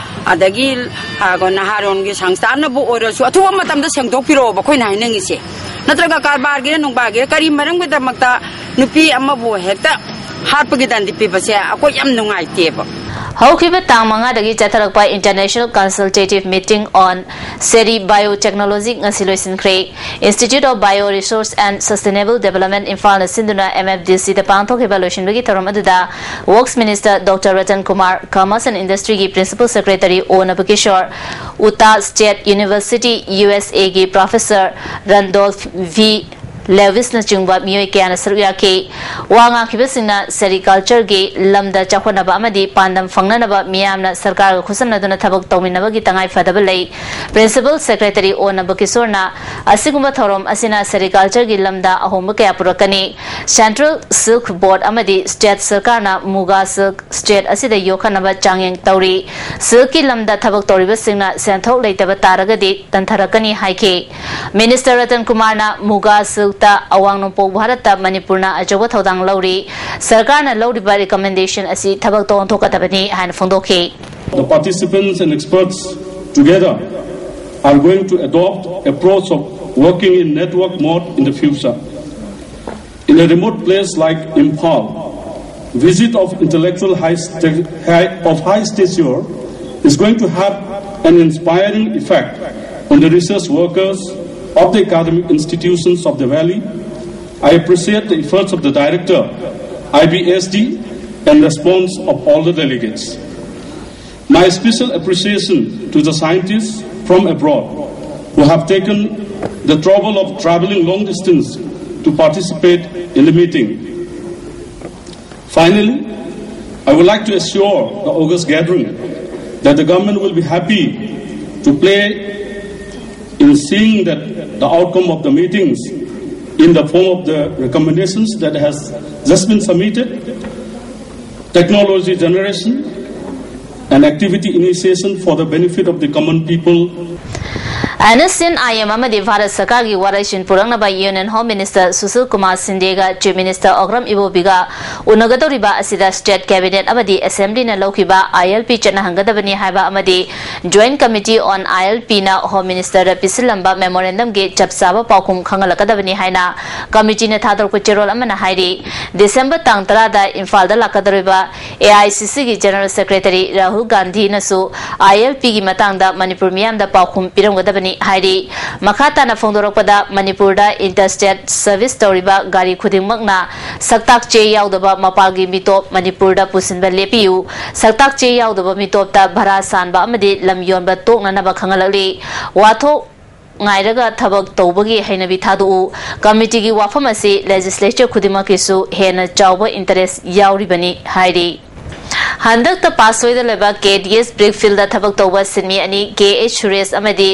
ꯑꯗꯒꯤ ꯅꯍꯥꯔꯣꯟꯒꯤ ꯁꯪꯁꯊꯥꯟꯅꯕꯨ ꯑꯣꯏꯔꯁꯨ ꯑꯊꯨꯕ ꯃꯇꯝꯗ ꯁꯦꯡꯗꯣꯛꯄꯤꯔꯛꯑꯣꯕ ꯑꯩꯈꯣꯏꯅ ꯍꯥꯏꯅꯤꯡꯉꯤꯁꯦ꯫ ꯅꯠꯇ꯭ꯔꯒ ꯀꯔꯕꯥꯔꯒꯤꯔ ꯅꯨꯡꯕꯥꯔꯒꯤꯔ ꯀꯔꯤ ꯃꯔꯝꯒꯤꯗꯃꯛꯇ ꯅꯨꯄꯤ ꯑꯃꯕꯨ ꯍꯦꯛꯇ ꯍꯥꯠꯄꯒꯤ ꯗꯟꯗꯤ ꯄꯤꯕꯁꯦ ꯑꯩꯈꯣꯏ ꯌꯥꯝ ꯅꯨꯡꯉꯥꯏꯇꯦꯕ꯫ ꯍꯧꯈꯤꯕ ꯇꯥꯡ ꯃꯉꯥꯗꯒꯤ ꯆꯠꯊꯔꯛꯄ International Consultative Meeting on Seri Biotechnology ꯉꯁꯤ ꯂꯣꯏꯁꯤꯟꯈ꯭ꯔꯦ꯫ Institute of Bioresource and Sustainable Development ꯏꯝꯐꯥꯜꯅ ꯁꯤꯟꯗꯨꯅ MFDCꯗ ꯄꯥꯡꯊꯣꯛꯈꯤꯕ ꯂꯣꯏꯁꯤꯟꯕꯒꯤ ꯊꯧꯔꯝ ꯑꯗꯨꯗ Works Minister Doctor Ratan Kumar, Commerce and Industryꯒꯤ Principal Secretary O Nabakishore, Utah State University, USAꯒꯤ Professor Randolph V Lewis ꯅꯆꯤꯡꯕ ꯃꯤꯑꯣꯏ ꯀꯌꯥꯅ ꯁꯔꯨꯛ ꯌꯥꯈꯤ꯫ ꯋꯥ ꯉꯥꯡꯈꯤꯕꯁꯤꯡꯅ sericultureꯒꯤ ꯂꯝꯗ ꯆꯥꯎꯈꯠꯅꯕ ꯑꯃꯗꯤ ꯄꯥꯟꯗꯝ ꯐꯪꯅꯅꯕ ꯃꯤꯌꯥꯝꯅ ꯁꯔꯀꯥꯔꯒ ꯈꯨꯠꯁꯝꯅꯗꯨꯅ ꯊꯕꯛ ꯇꯧꯃꯤꯟꯅꯕꯒꯤ ꯇꯉꯥꯏ ꯐꯗꯕ ꯂꯩ꯫ Principal Secretary O ꯅꯕꯀꯤꯁꯣꯔꯅ ꯑꯁꯤꯒꯨꯝꯕ ꯊꯧꯔꯝ ꯑꯁꯤꯅ sericultureꯒꯤ ꯂꯝꯗ ꯑꯍꯣꯡꯕ ꯀꯌꯥ ꯄꯨꯔꯛꯀꯅꯤ꯫ Central Silk Board ꯑꯃꯗꯤ state ꯁꯔꯀꯥꯔꯅ ꯃꯨꯒꯥ silk state ꯑꯁꯤꯗ ꯌꯣꯛꯈꯠꯅꯕ ꯆꯥꯡꯌꯦꯡ ꯇꯧꯔꯤ꯫ Silkꯀꯤ ꯂꯝꯗ ꯊꯕꯛ ꯇꯧꯔꯤꯕꯁꯤꯡꯅ ꯁꯦꯟꯊꯣꯛ ꯂꯩꯇꯕ ꯇꯥꯔꯒꯗꯤ ꯇꯟꯊꯔꯛꯀꯅꯤ ꯍꯥꯏꯈꯤ꯫ Minister ꯔꯇꯟ ꯀꯨꯃꯥꯔꯅ ꯃꯨꯒꯥ silkꯇ ꯑꯋꯥꯡ ꯅꯣꯡꯄꯣꯛ ꯚꯥꯔꯠꯇ ꯃꯅꯤꯄꯨꯔꯅ ꯑꯆꯧꯕ ꯊꯧꯗꯥꯡ ꯂꯧꯔꯤ꯫ ꯁꯔꯀꯥꯔꯅ ꯂꯧꯔꯤꯕ recommendation ꯑꯁꯤ ꯊꯕꯛꯇ ꯑꯣꯟꯊꯣꯛꯀꯗꯕꯅꯤ ꯍꯥꯏꯅ ꯐꯣꯡꯗꯣꯛꯈꯤ꯫ The participants and experts together are going to adopt approach of working in network mode in the future. In a remote place like Imphal, visit of intellectual high sta- high- of high stature is going to have an inspiring effect on the research workers of the academic institutions of the valley. I appreciate the efforts of the director, I B S D, and response of all the delegates. My special appreciation to the scientists from abroad who have taken the trouble of traveling long distance to participate in the meeting. Finally, I would like to assure the August gathering that the government will be happy to play in seeing that the outcome of the meetings in the form of the recommendations that has just been submitted, technology generation and activity initiation for the benefit of the common people. N S N I M ꯑꯃꯗꯤ ꯚꯥꯔꯠ ꯁꯔꯀꯥꯔꯒꯤ ꯋꯥꯔꯣꯏꯁꯤꯟ ꯄꯨꯔꯛꯅꯕ union home minister Sushil Kumar ꯁꯤꯟꯗꯦꯒ chief minister Okram ꯏꯕꯣꯕꯤꯒ ꯎꯅꯒꯗꯧꯔꯤꯕ ꯑꯁꯤꯗ state cabinet ꯑꯃꯗꯤ ꯑꯦꯁꯦꯝꯕ꯭ꯂꯤꯅ ꯂꯧꯈꯤꯕ ꯑꯥꯏ ꯑꯦꯜ ꯄꯤ ꯆꯠꯅꯍꯟꯒꯗꯕꯅꯤ ꯍꯥꯏꯕ ꯑꯃꯗꯤ ꯖꯣꯏꯟꯠ ꯀꯃꯤꯇꯤ ꯑꯣꯟ ꯑꯥꯏ ꯑꯦꯜ ꯄꯤꯅ ꯍꯣꯝ ꯃꯤꯅꯤꯁꯇꯔꯗ ꯄꯤꯁꯤꯜꯂꯝꯕ ꯃꯦꯃꯣꯔꯦꯟꯗꯝꯒꯤ ꯆꯞ ꯆꯥꯕ ꯄꯥꯎꯈꯨꯝ ꯈꯪꯍꯜꯂꯛꯀꯗꯕꯅꯤ ꯍꯥꯏꯅ ꯀꯃꯤꯇꯤꯅ ꯊꯥꯗꯣꯔꯛꯄ ꯆꯦꯔꯣꯜ ꯑꯃꯅ ꯍꯥꯏꯔꯤ꯫ ꯗꯤꯁꯦꯝꯕꯔ ꯇꯥꯡ ꯇꯔꯥꯗ ꯏꯝꯐꯥꯜꯗ ꯂꯥꯛꯀꯗꯧꯔꯤꯕ ꯑꯦ ꯑꯥꯏ ꯁꯤ ꯁꯤꯒꯤ ꯖꯦꯅꯔꯦꯜ ꯁꯦꯀ꯭ꯔꯦꯇꯔꯤ ꯔꯥꯍꯨꯜ ꯒꯥꯟꯙꯤꯅꯁꯨ ꯑꯥꯏ ꯑꯦꯜ ꯄꯤꯒꯤ ꯃꯇꯥꯡꯗ ꯃꯅꯤꯄꯨꯔ ꯃꯤꯌꯥꯝꯗ ꯄꯥꯎꯈꯨꯝ ꯄꯤꯔꯝꯒꯗꯕꯅꯤ ꯍꯥꯏꯔꯤ꯫ ꯃꯈꯥ ꯇꯥꯅ ꯐꯣꯡꯗꯣꯔꯛꯄꯗ, ꯃꯅꯤꯄꯨꯔꯗ ꯏꯟꯇꯔꯁ꯭ꯇꯦꯠ ꯁꯔꯚꯤꯁ ꯇꯧꯔꯤꯕ ꯒꯥꯔꯤ ꯈꯨꯗꯤꯡꯃꯛꯅ ꯁꯛꯇꯥꯛ ꯆꯦ ꯌꯥꯎꯗꯕ ꯃꯄꯥꯜꯒꯤ ꯃꯤꯇꯣꯞ ꯃꯅꯤꯄꯨꯔꯗ ꯄꯨꯁꯤꯟꯕ ꯂꯦꯞꯄꯤꯌꯨ꯫ ꯁꯛꯇꯥꯛ ꯆꯦ ꯌꯥꯎꯗꯕ ꯃꯤꯇꯣꯞꯇ ꯚꯔꯥ ꯁꯥꯟꯕ ꯑꯃꯗꯤ ꯂꯝ ꯌꯣꯟꯕ ꯇꯣꯛꯅꯅꯕ ꯈꯪꯍꯜꯂꯛꯂꯤ꯫ ꯋꯥꯊꯣꯛ ꯉꯥꯏꯔꯒ ꯊꯕꯛ ꯇꯧꯕꯒꯤ ꯍꯩꯅꯕꯤ ꯊꯥꯗꯣꯛꯎ꯫ ꯀꯃꯤꯇꯤꯒꯤ ꯋꯥꯐꯝ ꯑꯁꯤ ꯂꯦꯖꯤꯁꯂꯦꯆꯔ ꯈꯨꯗꯤꯡꯃꯛꯀꯤꯁꯨ ꯍꯦꯟꯅ ꯆꯥꯎꯕ ꯏꯟꯇꯔꯦꯁ ꯌꯥꯎꯔꯤꯕꯅꯤ ꯍꯥꯏꯔꯤ꯫ ꯍꯟꯗꯛꯇ ꯄꯥꯁ ꯑꯣꯏꯗ ꯂꯩꯕ ꯀꯦ ꯗꯤ ꯑꯦꯁ ꯕ꯭ꯔꯤꯛ ꯐꯤꯜꯗ ꯊꯕꯛ ꯇꯧꯕ ꯁꯤꯟꯃꯤ ꯑꯅꯤ ꯀꯦ ꯑꯩꯆ ꯁꯨꯔꯦꯁ ꯑꯃꯗꯤ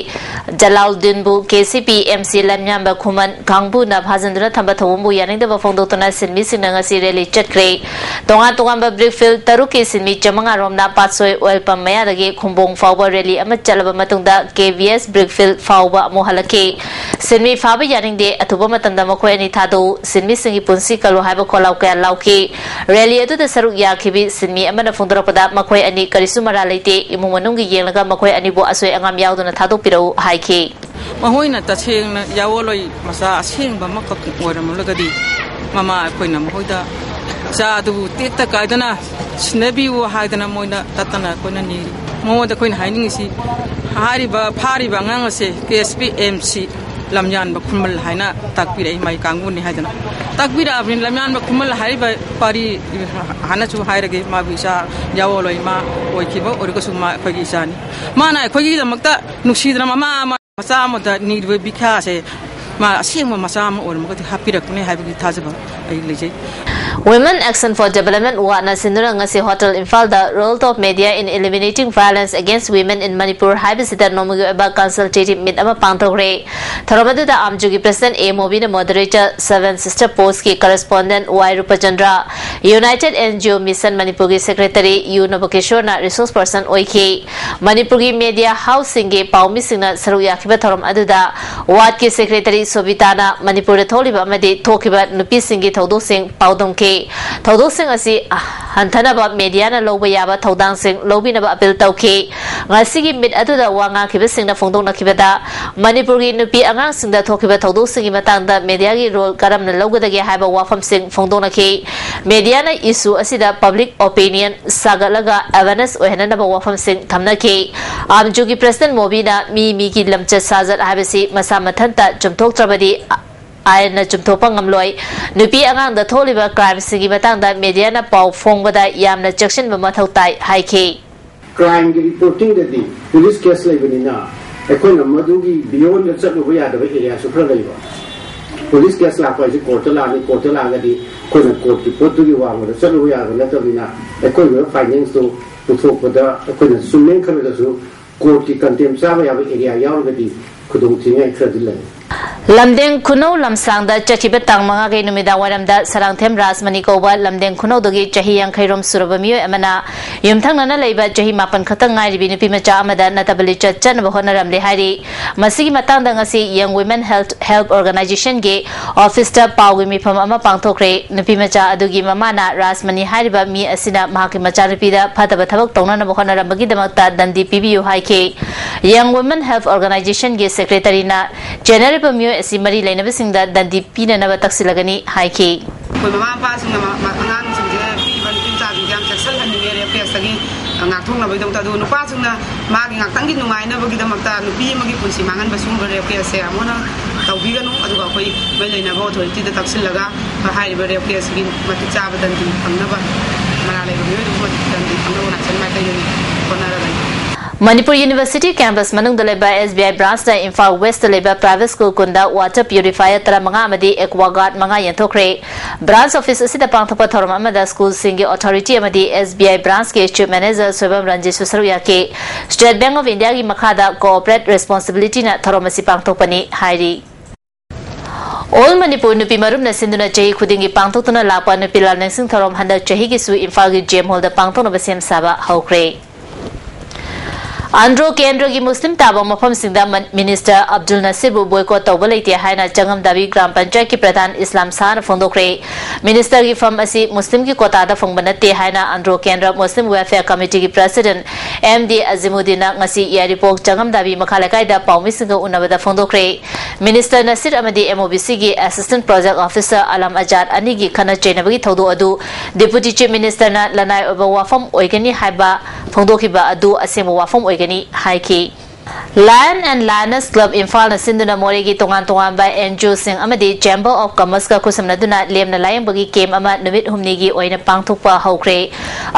ꯖꯂꯥꯎꯗꯤꯟꯕꯨ K C P M C ꯂꯝꯌꯥꯟꯕ ꯈꯨꯃꯟ ꯀꯥꯡꯕꯨꯅ ꯐꯥꯖꯤꯟꯗꯨꯅ ꯊꯝꯕ ꯊꯧꯑꯣꯡꯕꯨ ꯌꯥꯅꯤꯡꯗꯕ ꯐꯣꯡꯗꯣꯛꯇꯨꯅ ꯁꯤꯟꯃꯤꯁꯤꯡꯅ ꯉꯁꯤ ꯔꯦꯂꯤ ꯆꯠꯈ꯭ꯔꯦ꯫ ꯇꯣꯉꯥꯟ ꯇꯣꯉꯥꯟꯕ ꯕ꯭ꯔꯤꯛ ꯐꯤꯜ ꯇꯔꯨꯛꯀꯤ ꯁꯤꯟꯃꯤ ꯆꯥꯃꯉꯥ ꯔꯣꯝꯅ ꯄꯥꯠꯁꯣꯏ ꯑꯣꯏꯜ ꯄꯝ ꯃꯌꯥꯗꯒꯤ ꯈꯨꯝꯕꯣꯡ ꯐꯥꯎꯕ ꯔꯦꯂꯤ ꯑꯃ ꯆꯠꯂꯕ ꯃꯇꯨꯡꯗ ꯀꯦ ꯚꯤ ꯑꯦꯁ ꯕ꯭ꯔꯤꯛ ꯐꯤꯜ ꯐꯥꯎꯕ ꯑꯃꯨꯛ ꯍꯜꯂꯛꯈꯤ꯫ ꯁꯤꯟꯃꯤ ꯐꯥꯕ ꯌꯥꯅꯤꯡꯗꯦ, ꯑꯊꯨꯕ ꯃꯇꯝꯗ ꯃꯈꯣꯏ ꯑꯅꯤ ꯊꯥꯗꯣꯛꯎ, ꯁꯤꯟꯃꯤꯁꯤꯡꯒꯤ ꯄꯨꯟꯁꯤ ꯀꯜꯂꯨ ꯍꯥꯏꯕ ꯈꯣꯜꯂꯥꯎ ꯀꯌꯥ ꯂꯥꯎꯈꯤ꯫ ꯔꯦꯂꯤ ꯑꯗꯨꯗ ꯁꯔꯨꯛ ꯌꯥꯈꯤꯕꯤ ꯁꯤꯟꯃꯤ ꯑꯃꯅ ꯐꯣꯡꯗꯣꯔꯛꯄꯗ ꯃꯈꯣꯏ ꯑꯅꯤ ꯀꯔꯤꯁꯨ ꯃꯔꯥꯜ ꯂꯩꯇꯦ, ꯏꯃꯨꯡ ꯃꯅꯨꯡꯒꯤ ꯌꯦꯡꯂꯒ ꯃꯈꯣꯏ ꯑꯅꯤꯕꯨ ꯑꯁꯣꯏ ꯑꯉꯥꯝ ꯌꯥꯎꯗꯅ ꯊꯥꯗꯣꯛꯄꯤꯔꯛꯎ ꯍꯥꯏꯈꯤ꯫ ꯃꯈꯣꯏꯅ ꯇꯁꯦꯡꯅ ꯌꯥꯑꯣꯜꯂꯣꯏ ꯃꯆꯥ ꯑꯁꯦꯡꯕ ꯑꯃꯈꯛ ꯑꯣꯏꯔꯝꯂꯒꯗꯤ ꯃꯃꯥ ꯑꯩꯈꯣꯏꯅ ꯃꯈꯣꯏꯗ ꯏꯆꯥ ꯑꯗꯨꯕꯨ ꯇꯦꯛꯇ ꯀꯥꯏꯗꯅ ꯁꯤꯟꯅꯕꯤꯌꯨ ꯍꯥꯏꯗꯅ ꯃꯣꯏꯅ ꯇꯠꯇꯅ ꯑꯩꯈꯣꯏꯅ ꯅꯤꯔꯤ꯫ ꯃꯉꯣꯟꯗ ꯑꯩꯈꯣꯏꯅ ꯍꯥꯏꯅꯤꯡꯉꯤꯁꯤ, ꯍꯥꯏꯔꯤꯕ ꯐꯥꯔꯤꯕ ꯑꯉꯥꯡ ꯑꯁꯦ ꯀꯦ ꯑꯦꯁ ꯄꯤ ꯑꯦꯝ ꯁꯤ ꯂꯝꯌꯥꯟꯕ ꯈꯨꯃꯜ ꯍꯥꯏꯅ ꯇꯥꯛꯄꯤꯔꯛꯏ ꯃꯥꯒꯤ ꯀꯥꯡꯕꯨꯅꯤ ꯍꯥꯏꯗꯅ꯫ ꯇꯥꯛꯄꯤꯔꯛꯑꯕꯅꯤ꯫ ꯂꯝꯌꯥꯟꯕ ꯈꯨꯃꯜ ꯍꯥꯏꯔꯤꯕ ꯄꯥꯔꯤ ꯍꯥꯟꯅꯁꯨ ꯍꯥꯏꯔꯒꯦ, ꯃꯥꯕꯨ ꯏꯆꯥ ꯌꯥꯑꯣꯜꯂꯣꯏ ꯃꯥ ꯑꯣꯏꯈꯤꯕ ꯑꯣꯏꯔꯒꯁꯨ ꯃꯥ ꯑꯩꯈꯣꯏꯒꯤ ꯏꯆꯥꯅꯤ꯫ ꯃꯥꯅ ꯑꯩꯈꯣꯏꯒꯤꯗꯃꯛꯇ ꯅꯨꯡꯁꯤꯗꯅ ꯃꯃꯥ ꯑꯃ ꯃꯆꯥ ꯑꯃꯗ ꯅꯤꯔꯤꯕ ꯕꯤꯈ꯭ꯌꯥꯁꯦ ꯃꯥ ꯑꯁꯦꯡꯕ ꯃꯆꯥ ꯑꯃ ꯑꯣꯏꯔꯝꯃꯒꯗꯤ ꯍꯥꯞꯄꯤꯔꯛꯄꯅꯤ ꯍꯥꯏꯕꯒꯤ ꯊꯥꯖꯕ ꯑꯩ ꯂꯩꯖꯩ꯫ Women Action for Development, ꯋꯥꯠꯅ ꯁꯤꯟꯗꯨꯅ ꯉꯁꯤ Hotel Imphalꯗ Role of Media in Eliminating Violence Against Women in Manipur ꯍꯥꯏꯕꯁꯤꯗ ꯅꯣꯡꯃꯒꯤ ꯑꯣꯏꯕ consultative meet ꯑꯃ ꯄꯥꯡꯊꯣꯛꯈ꯭ꯔꯦ꯫ ꯊꯧꯔꯝ ꯑꯗꯨꯗ ꯑꯥꯝꯖꯨꯒꯤ President ꯑꯦ ꯃꯣꯕꯤꯅ moderator, Seven Sister Postꯀꯤ correspondent ꯋꯥꯏ ꯔꯨꯄꯆꯟꯗ꯭ꯔ, United NGO Mission ꯃꯅꯤꯄꯨꯔꯒꯤ Secretary ꯌꯨ ꯅꯕꯀꯤꯁꯣꯔꯅ resource person ꯑꯣꯏꯈꯤ꯫ ꯃꯅꯤꯄꯨꯔꯒꯤ media houseꯁꯤꯡꯒꯤ ꯄꯥꯎꯃꯤꯁꯤꯡꯅ ꯁꯔꯨꯛ ꯌꯥꯈꯤꯕ ꯊꯧꯔꯝ ꯑꯗꯨꯗ ꯋꯥꯠꯀꯤ Secretary ꯁꯣꯕꯤꯇꯥꯅ ꯃꯅꯤꯄꯨꯔꯗ ꯊꯣꯛꯂꯤꯕ ꯑꯃꯗꯤ ꯊꯣꯛꯈꯤꯕ ꯅꯨꯄꯤꯁꯤꯡꯒꯤ ꯊꯧꯗꯣꯛꯁꯤꯡ ꯄꯥꯎꯗꯝꯈꯤ꯫ ꯊꯧꯗꯣꯛꯁꯤꯡ ꯑꯁꯤ ꯍꯟꯊꯅꯕ mediaꯅ ꯂꯧꯕ ꯌꯥꯕ ꯊꯧꯗꯥꯡꯁꯤꯡ ꯂꯧꯕꯤꯅꯕ appeal ꯇꯧꯈꯤ꯫ ꯉꯁꯤꯒꯤ meet ꯑꯗꯨꯗ ꯋꯥ ꯉꯥꯡꯈꯤꯕꯁꯤꯡꯅ ꯐꯣꯡꯗꯣꯛꯅꯈꯤꯕꯗ, ꯃꯅꯤꯄꯨꯔꯒꯤ ꯅꯨꯄꯤ ꯑꯉꯥꯡꯁꯤꯡꯗ ꯊꯣꯛꯈꯤꯕ ꯊꯧꯗꯣꯛꯁꯤꯡꯒꯤ ꯃꯇꯥꯡꯗ mediaꯒꯤ role ꯀꯔꯝꯅ ꯂꯧꯒꯗꯒꯦ ꯍꯥꯏꯕ ꯋꯥꯐꯝꯁꯤꯡ ꯐꯣꯡꯗꯣꯛꯅꯈꯤ꯫ Mediaꯅ issue ꯑꯁꯤꯗ public opinion ꯁꯥꯒꯠꯂꯒ awareness ꯑꯣꯏꯍꯟꯅꯅꯕ ꯋꯥꯐꯝꯁꯤꯡ ꯊꯝꯅꯈꯤ꯫ ꯑꯥꯝꯖꯨꯒꯤ President ꯃꯣꯕꯤꯅ ꯃꯤ ꯃꯤꯒꯤ ꯂꯝꯆꯠ ꯁꯥꯖꯠ ꯍꯥꯏꯕꯁꯤ ꯃꯁꯥ ꯃꯊꯟꯇ ꯆꯨꯝꯊꯣꯛꯇ꯭ꯔꯕꯗꯤ ꯑꯥꯏꯟꯅ ꯆꯨꯝꯊꯣꯛꯄ ꯉꯝꯂꯣꯏ꯫ ꯅꯨꯄꯤ ꯑꯉꯥꯡꯗ ꯊꯣꯛꯂꯤꯕ crimeꯁꯤꯡꯒꯤ ꯃꯇꯥꯡꯗ mediaꯅ ꯄꯥꯎ ꯐꯣꯡꯕꯗ ꯌꯥꯝꯅ ꯆꯦꯛꯁꯤꯟꯕ ꯃꯊꯧ ꯇꯥꯏ ꯍꯥꯏꯈꯤ꯫ Crimeꯒꯤ reportingꯗꯗꯤ police case ꯂꯩꯕꯅꯤꯅ ꯑꯩꯈꯣꯏꯅ ꯃꯗꯨꯒꯤ beyondꯗ ꯆꯠꯂꯨꯕ ꯌꯥꯗꯕ areaꯁꯨ ꯈꯔ ꯂꯩꯕ꯫ Police case ꯂꯥꯛꯄ ꯍꯥꯏꯁꯦ courtꯇ ꯂꯥꯛꯑꯅꯤ, courtꯇ ꯂꯥꯛꯑꯒꯗꯤ ꯑꯩꯈꯣꯏꯅ courtꯀꯤ ꯄꯣꯠꯇꯨꯒꯤ ꯋꯥꯡꯃꯗ ꯆꯠꯂꯨꯕ ꯌꯥꯕ ꯅꯠꯇꯕꯅꯤꯅ ꯑꯩꯈꯣꯏꯒꯤ ꯑꯣꯏꯕ findingsꯇꯨ ꯄꯨꯊꯣꯛꯄꯗ ꯑꯩꯈꯣꯏꯅ ꯆꯨꯝꯃꯦꯅ ꯈꯜꯂꯒꯁꯨ courtꯀꯤ contempt ꯆꯥꯕ ꯌꯥꯕ area ꯌꯥꯎꯔꯒꯗꯤ ꯈꯨꯗꯣꯡꯊꯤꯅꯤꯡꯉꯥꯏ ꯈꯔꯗꯤ ꯂꯩ꯫ ꯂꯝꯗꯦꯡ ꯈꯨꯅꯧ ꯂꯝꯁꯥꯡꯗ ꯆꯠꯈꯤꯕ ꯇꯥꯡ ꯃꯉꯥꯒꯤ ꯅꯨꯃꯤꯗꯥꯡ ꯋꯥꯏꯔꯝꯗ ꯁꯂꯥꯡꯊꯦꯝ ꯔꯥꯖꯃꯅꯤ ꯀꯧꯕ ꯂꯝꯗꯦꯡ ꯈꯨꯅꯧꯗꯒꯤ ꯆꯍꯤ ꯌꯥꯡꯈꯩ ꯔꯣꯝ ꯁꯨꯔꯕ ꯃꯤꯑꯣꯏ ꯑꯃꯅ ꯌꯨꯝꯊꯪꯅꯅ ꯂꯩꯕ ꯆꯍꯤ ꯃꯥꯄꯟ ꯈꯛꯇ ꯉꯥꯏꯔꯤꯕꯤ ꯅꯨꯄꯤ ꯃꯆꯥ ꯑꯃꯗ ꯅꯠꯇꯕ ꯂꯤꯆꯠ ꯆꯠꯅꯕ ꯍꯣꯠꯅꯔꯝꯂꯦ ꯍꯥꯏꯔꯤ꯫ ꯃꯁꯤꯒꯤ ꯃꯇꯥꯡꯗ ꯉꯁꯤ Young Women Health Help Organizationꯒꯤ officeꯇ ꯄꯥꯎꯒꯤ ꯃꯤꯐꯝ ꯑꯃ ꯄꯥꯡꯊꯣꯛꯈ꯭ꯔꯦ꯫ ꯅꯨꯄꯤ ꯃꯆꯥ ꯑꯗꯨꯒꯤ ꯃꯃꯥꯅ ꯔꯥꯖꯃꯅꯤ ꯍꯥꯏꯔꯤꯕ ꯃꯤ ꯑꯁꯤꯅ ꯃꯍꯥꯛꯀꯤ ꯃꯆꯥꯅꯨꯄꯤꯗ ꯐꯠꯇꯕ ꯊꯕꯛ ꯇꯧꯅꯅꯕ ꯍꯣꯠꯅꯔꯝꯕꯒꯤꯗꯃꯛꯇ ꯗꯟꯗꯤ ꯄꯤꯕꯤꯌꯨ ꯍꯥꯏꯈꯤ꯫ Young Women Health Organizationꯒꯤ Secretaryꯅ ꯆꯦꯟꯅꯔꯤꯕ ꯃꯤꯑꯣꯏ ꯑꯁꯤ ꯃꯔꯤ ꯂꯩꯅꯕꯁꯤꯡꯗ ꯗꯟꯗꯤ ꯄꯤꯅꯅꯕ ꯇꯛꯁꯤꯜꯂꯒꯅꯤ ꯍꯥꯏꯈꯤ꯫ ꯑꯩꯈꯣꯏ ꯃꯃꯥ ꯃꯄꯥꯁꯤꯡꯅ ꯃ-, ꯃ-, ꯑꯉꯥꯡꯁꯤꯡꯁꯦ, ꯄꯤꯛꯏꯕ ꯅꯨꯄꯤ ꯃꯆꯥꯁꯤꯡꯁꯦ ꯌꯥꯝ ꯆꯦꯛꯁꯤꯜꯍꯟꯅꯤꯡꯉꯦ rape caseꯇꯒꯤ, ꯑ, ꯉꯥꯛꯊꯣꯛꯅꯕꯒꯤꯗꯃꯛꯇ꯫ ꯑꯗꯨꯒ ꯅꯨꯄꯥꯁꯤꯡꯅ ꯃꯥꯒꯤ ꯉꯥꯛꯇꯪꯒꯤ ꯅꯨꯡꯉꯥꯏꯅꯕꯒꯤꯗꯃꯛꯇ ꯅꯨꯄꯤ ꯑꯃꯒꯤ ꯄꯨꯟꯁꯤ ꯃꯥꯡꯍꯟꯕ ꯁꯤꯒꯨꯝꯕ rape caseꯁꯦ ꯑꯃꯨꯛ ꯍꯟꯅ ꯇꯧꯕꯤꯒꯅꯨ꯫ ꯑꯗꯨꯒ ꯑꯩꯈꯣꯏ ꯃꯔꯤ ꯂꯩꯅꯕ authorityꯗ ꯇꯛꯁꯤꯜꯂꯒ ꯍꯥꯏꯔꯤꯕ rape caseꯀꯤ ꯃꯇꯤꯛ ꯆꯥꯕ ꯗꯟꯗꯤ ꯐꯪꯅꯕ, ꯃꯔꯥꯜ ꯂꯩꯕ ꯃꯤꯑꯣꯏꯗꯨꯕꯨ ꯃꯇꯤꯛ ꯗꯟꯗꯤ ꯐꯪꯅꯕ ꯅꯥꯏꯁꯟ ꯃꯥꯏꯀꯩꯗꯒꯤ ꯍꯣꯠꯅꯔꯒꯅꯤ꯫ ꯃꯅꯤꯄꯨꯔ ꯌꯨꯅꯤꯚꯔꯁꯤꯇꯤ ꯀꯦꯝꯄꯁ ꯃꯅꯨꯡꯗ ꯂꯩꯕ S B I branchꯅ ꯏꯝꯐꯥꯜ Westꯇ ꯂꯩꯕ private school ꯀꯨꯟꯗ water purifier ꯇꯔꯥꯃꯉꯥ ꯑꯃꯗꯤ aqua guard ꯃꯉꯥ ꯌꯦꯟꯊꯣꯛꯈ꯭ꯔꯦ꯫ Branch office ꯑꯁꯤꯗ ꯄꯥꯡꯊꯣꯛꯄ ꯊꯧꯔꯝ ꯑꯃꯗ schoolꯁꯤꯡꯒꯤ authority ꯑꯃꯗꯤ S B I branchꯀꯤ chief manager Soibam ꯔꯟꯖꯤꯠꯁꯨ ꯁꯔꯨꯛ ꯌꯥꯈꯤ꯫ State Bank of Indiaꯒꯤ ꯃꯈꯥꯗ corporate responsibilityꯅ ꯊꯧꯔꯝ ꯑꯁꯤ ꯄꯥꯡꯊꯣꯛꯄꯅꯤ ꯍꯥꯏꯔꯤ꯫ All ꯃꯅꯤꯄꯨꯔ ꯅꯨꯄꯤ ꯃꯔꯨꯞꯅ ꯁꯤꯟꯗꯨꯅ ꯆꯍꯤ ꯈꯨꯗꯤꯡꯒꯤ ꯄꯥꯡꯊꯣꯛꯇꯨꯅ ꯂꯥꯛꯄ ꯅꯨꯄꯤ ꯂꯥꯜ ꯅꯤꯡꯁꯤꯡ ꯊꯧꯔꯝ ꯍꯟꯗꯛ ꯆꯍꯤꯒꯤꯁꯨ ꯏꯝꯐꯥꯜꯒꯤ J M Hallꯗ ꯄꯥꯡꯊꯣꯛꯅꯕ ꯁꯦꯝ ꯁꯥꯕ ꯍꯧꯈ꯭ꯔꯦ꯫ ꯑꯟꯗ꯭ꯔꯣ ꯀꯦꯟꯗ꯭ꯔꯒꯤ ꯃꯨꯁꯂꯤꯝ ꯇꯥꯕ ꯃꯐꯝꯁꯤꯡꯗ ꯃꯟ-, ꯃꯤꯅꯤꯁꯇꯔ ꯑꯕꯗꯨꯜ ꯅꯁꯤꯔꯕꯨ boycott ꯇꯧꯕ ꯂꯩꯇꯦ ꯍꯥꯏꯅ ꯆꯉꯝꯗꯥꯕꯤ ꯒ꯭ꯔꯥꯝ ꯄꯟꯆꯥꯌꯠꯀꯤ ꯄ꯭ꯔꯙꯥꯟ ꯏꯁꯂꯥꯝ ꯁꯥꯍꯅ ꯐꯣꯡꯗꯣꯛꯈ꯭ꯔꯦ꯫ ꯃꯤꯅꯤꯁꯇꯔꯒꯤ ꯐꯝ ꯑꯁꯤ ꯃꯨꯁꯂꯤꯝꯒꯤ ꯀꯣꯇꯥꯗ ꯐꯪꯕ ꯅꯠꯇꯦ ꯍꯥꯏꯅ ꯑꯟꯗ꯭ꯔꯣ ꯀꯦꯟꯗ꯭ꯔ ꯃꯨꯁꯂꯤꯝ ꯋꯦꯜꯐꯤꯌꯔ ꯀꯃꯤꯇꯤꯒꯤ ꯄ꯭ꯔꯁꯤꯗꯦꯟꯠ M D ꯑꯖꯤꯃꯨꯗꯤꯟꯅ ꯉꯁꯤ ꯌꯥꯏꯔꯤꯄꯣꯛ ꯆꯉꯝꯗꯥꯕꯤ ꯃꯈꯥ ꯂꯩꯀꯥꯏꯗ ꯄꯥꯎꯃꯤꯁꯤꯡꯒ ꯎꯅꯕꯗ ꯐꯣꯡꯗꯣꯛꯈ꯭ꯔꯦ꯫ ꯃꯤꯅꯤꯁꯇꯔ ꯅꯁꯤꯔ ꯑꯃꯗꯤ MOBCꯒꯤ assistant project officer Alam Azad ꯑꯅꯤꯒꯤ ꯈꯠꯅ ꯆꯩꯅꯕꯒꯤ ꯊꯧꯗꯣꯛ ꯑꯗꯨ Deputy Chief Ministerꯅ ꯂꯅꯥꯏ ꯑꯣꯏꯕ ꯋꯥꯐꯝ ꯑꯣꯏꯒꯅꯤ ꯍꯥꯏꯕ ꯐꯣꯡꯗꯣꯛꯈꯤꯕ ꯑꯗꯨ ꯑꯁꯦꯡꯕ ꯋꯥꯐꯝ ꯑꯣꯏꯒꯅꯤ ꯍꯥꯏꯈꯤ꯫ Lion and Lioness Club ꯏꯝꯐꯥꯜꯅ ꯁꯤꯟꯗꯨꯅ ꯃꯣꯔꯦꯒꯤ ꯇꯣꯉꯥꯟ ꯇꯣꯉꯥꯟꯕ NGOꯁꯤꯡ ꯑꯃꯗꯤ Chamber of Commerceꯀ ꯈꯨꯠꯁꯝꯅꯗꯨꯅ ꯂꯦꯝꯅ ꯂꯥꯌꯦꯡꯕꯒꯤ camp ꯑꯃ ꯅꯨꯃꯤꯠ ꯍꯨꯝꯅꯤꯒꯤ ꯑꯣꯏꯅ ꯄꯥꯡꯊꯣꯛꯄ ꯍꯧꯈ꯭ꯔꯦ꯫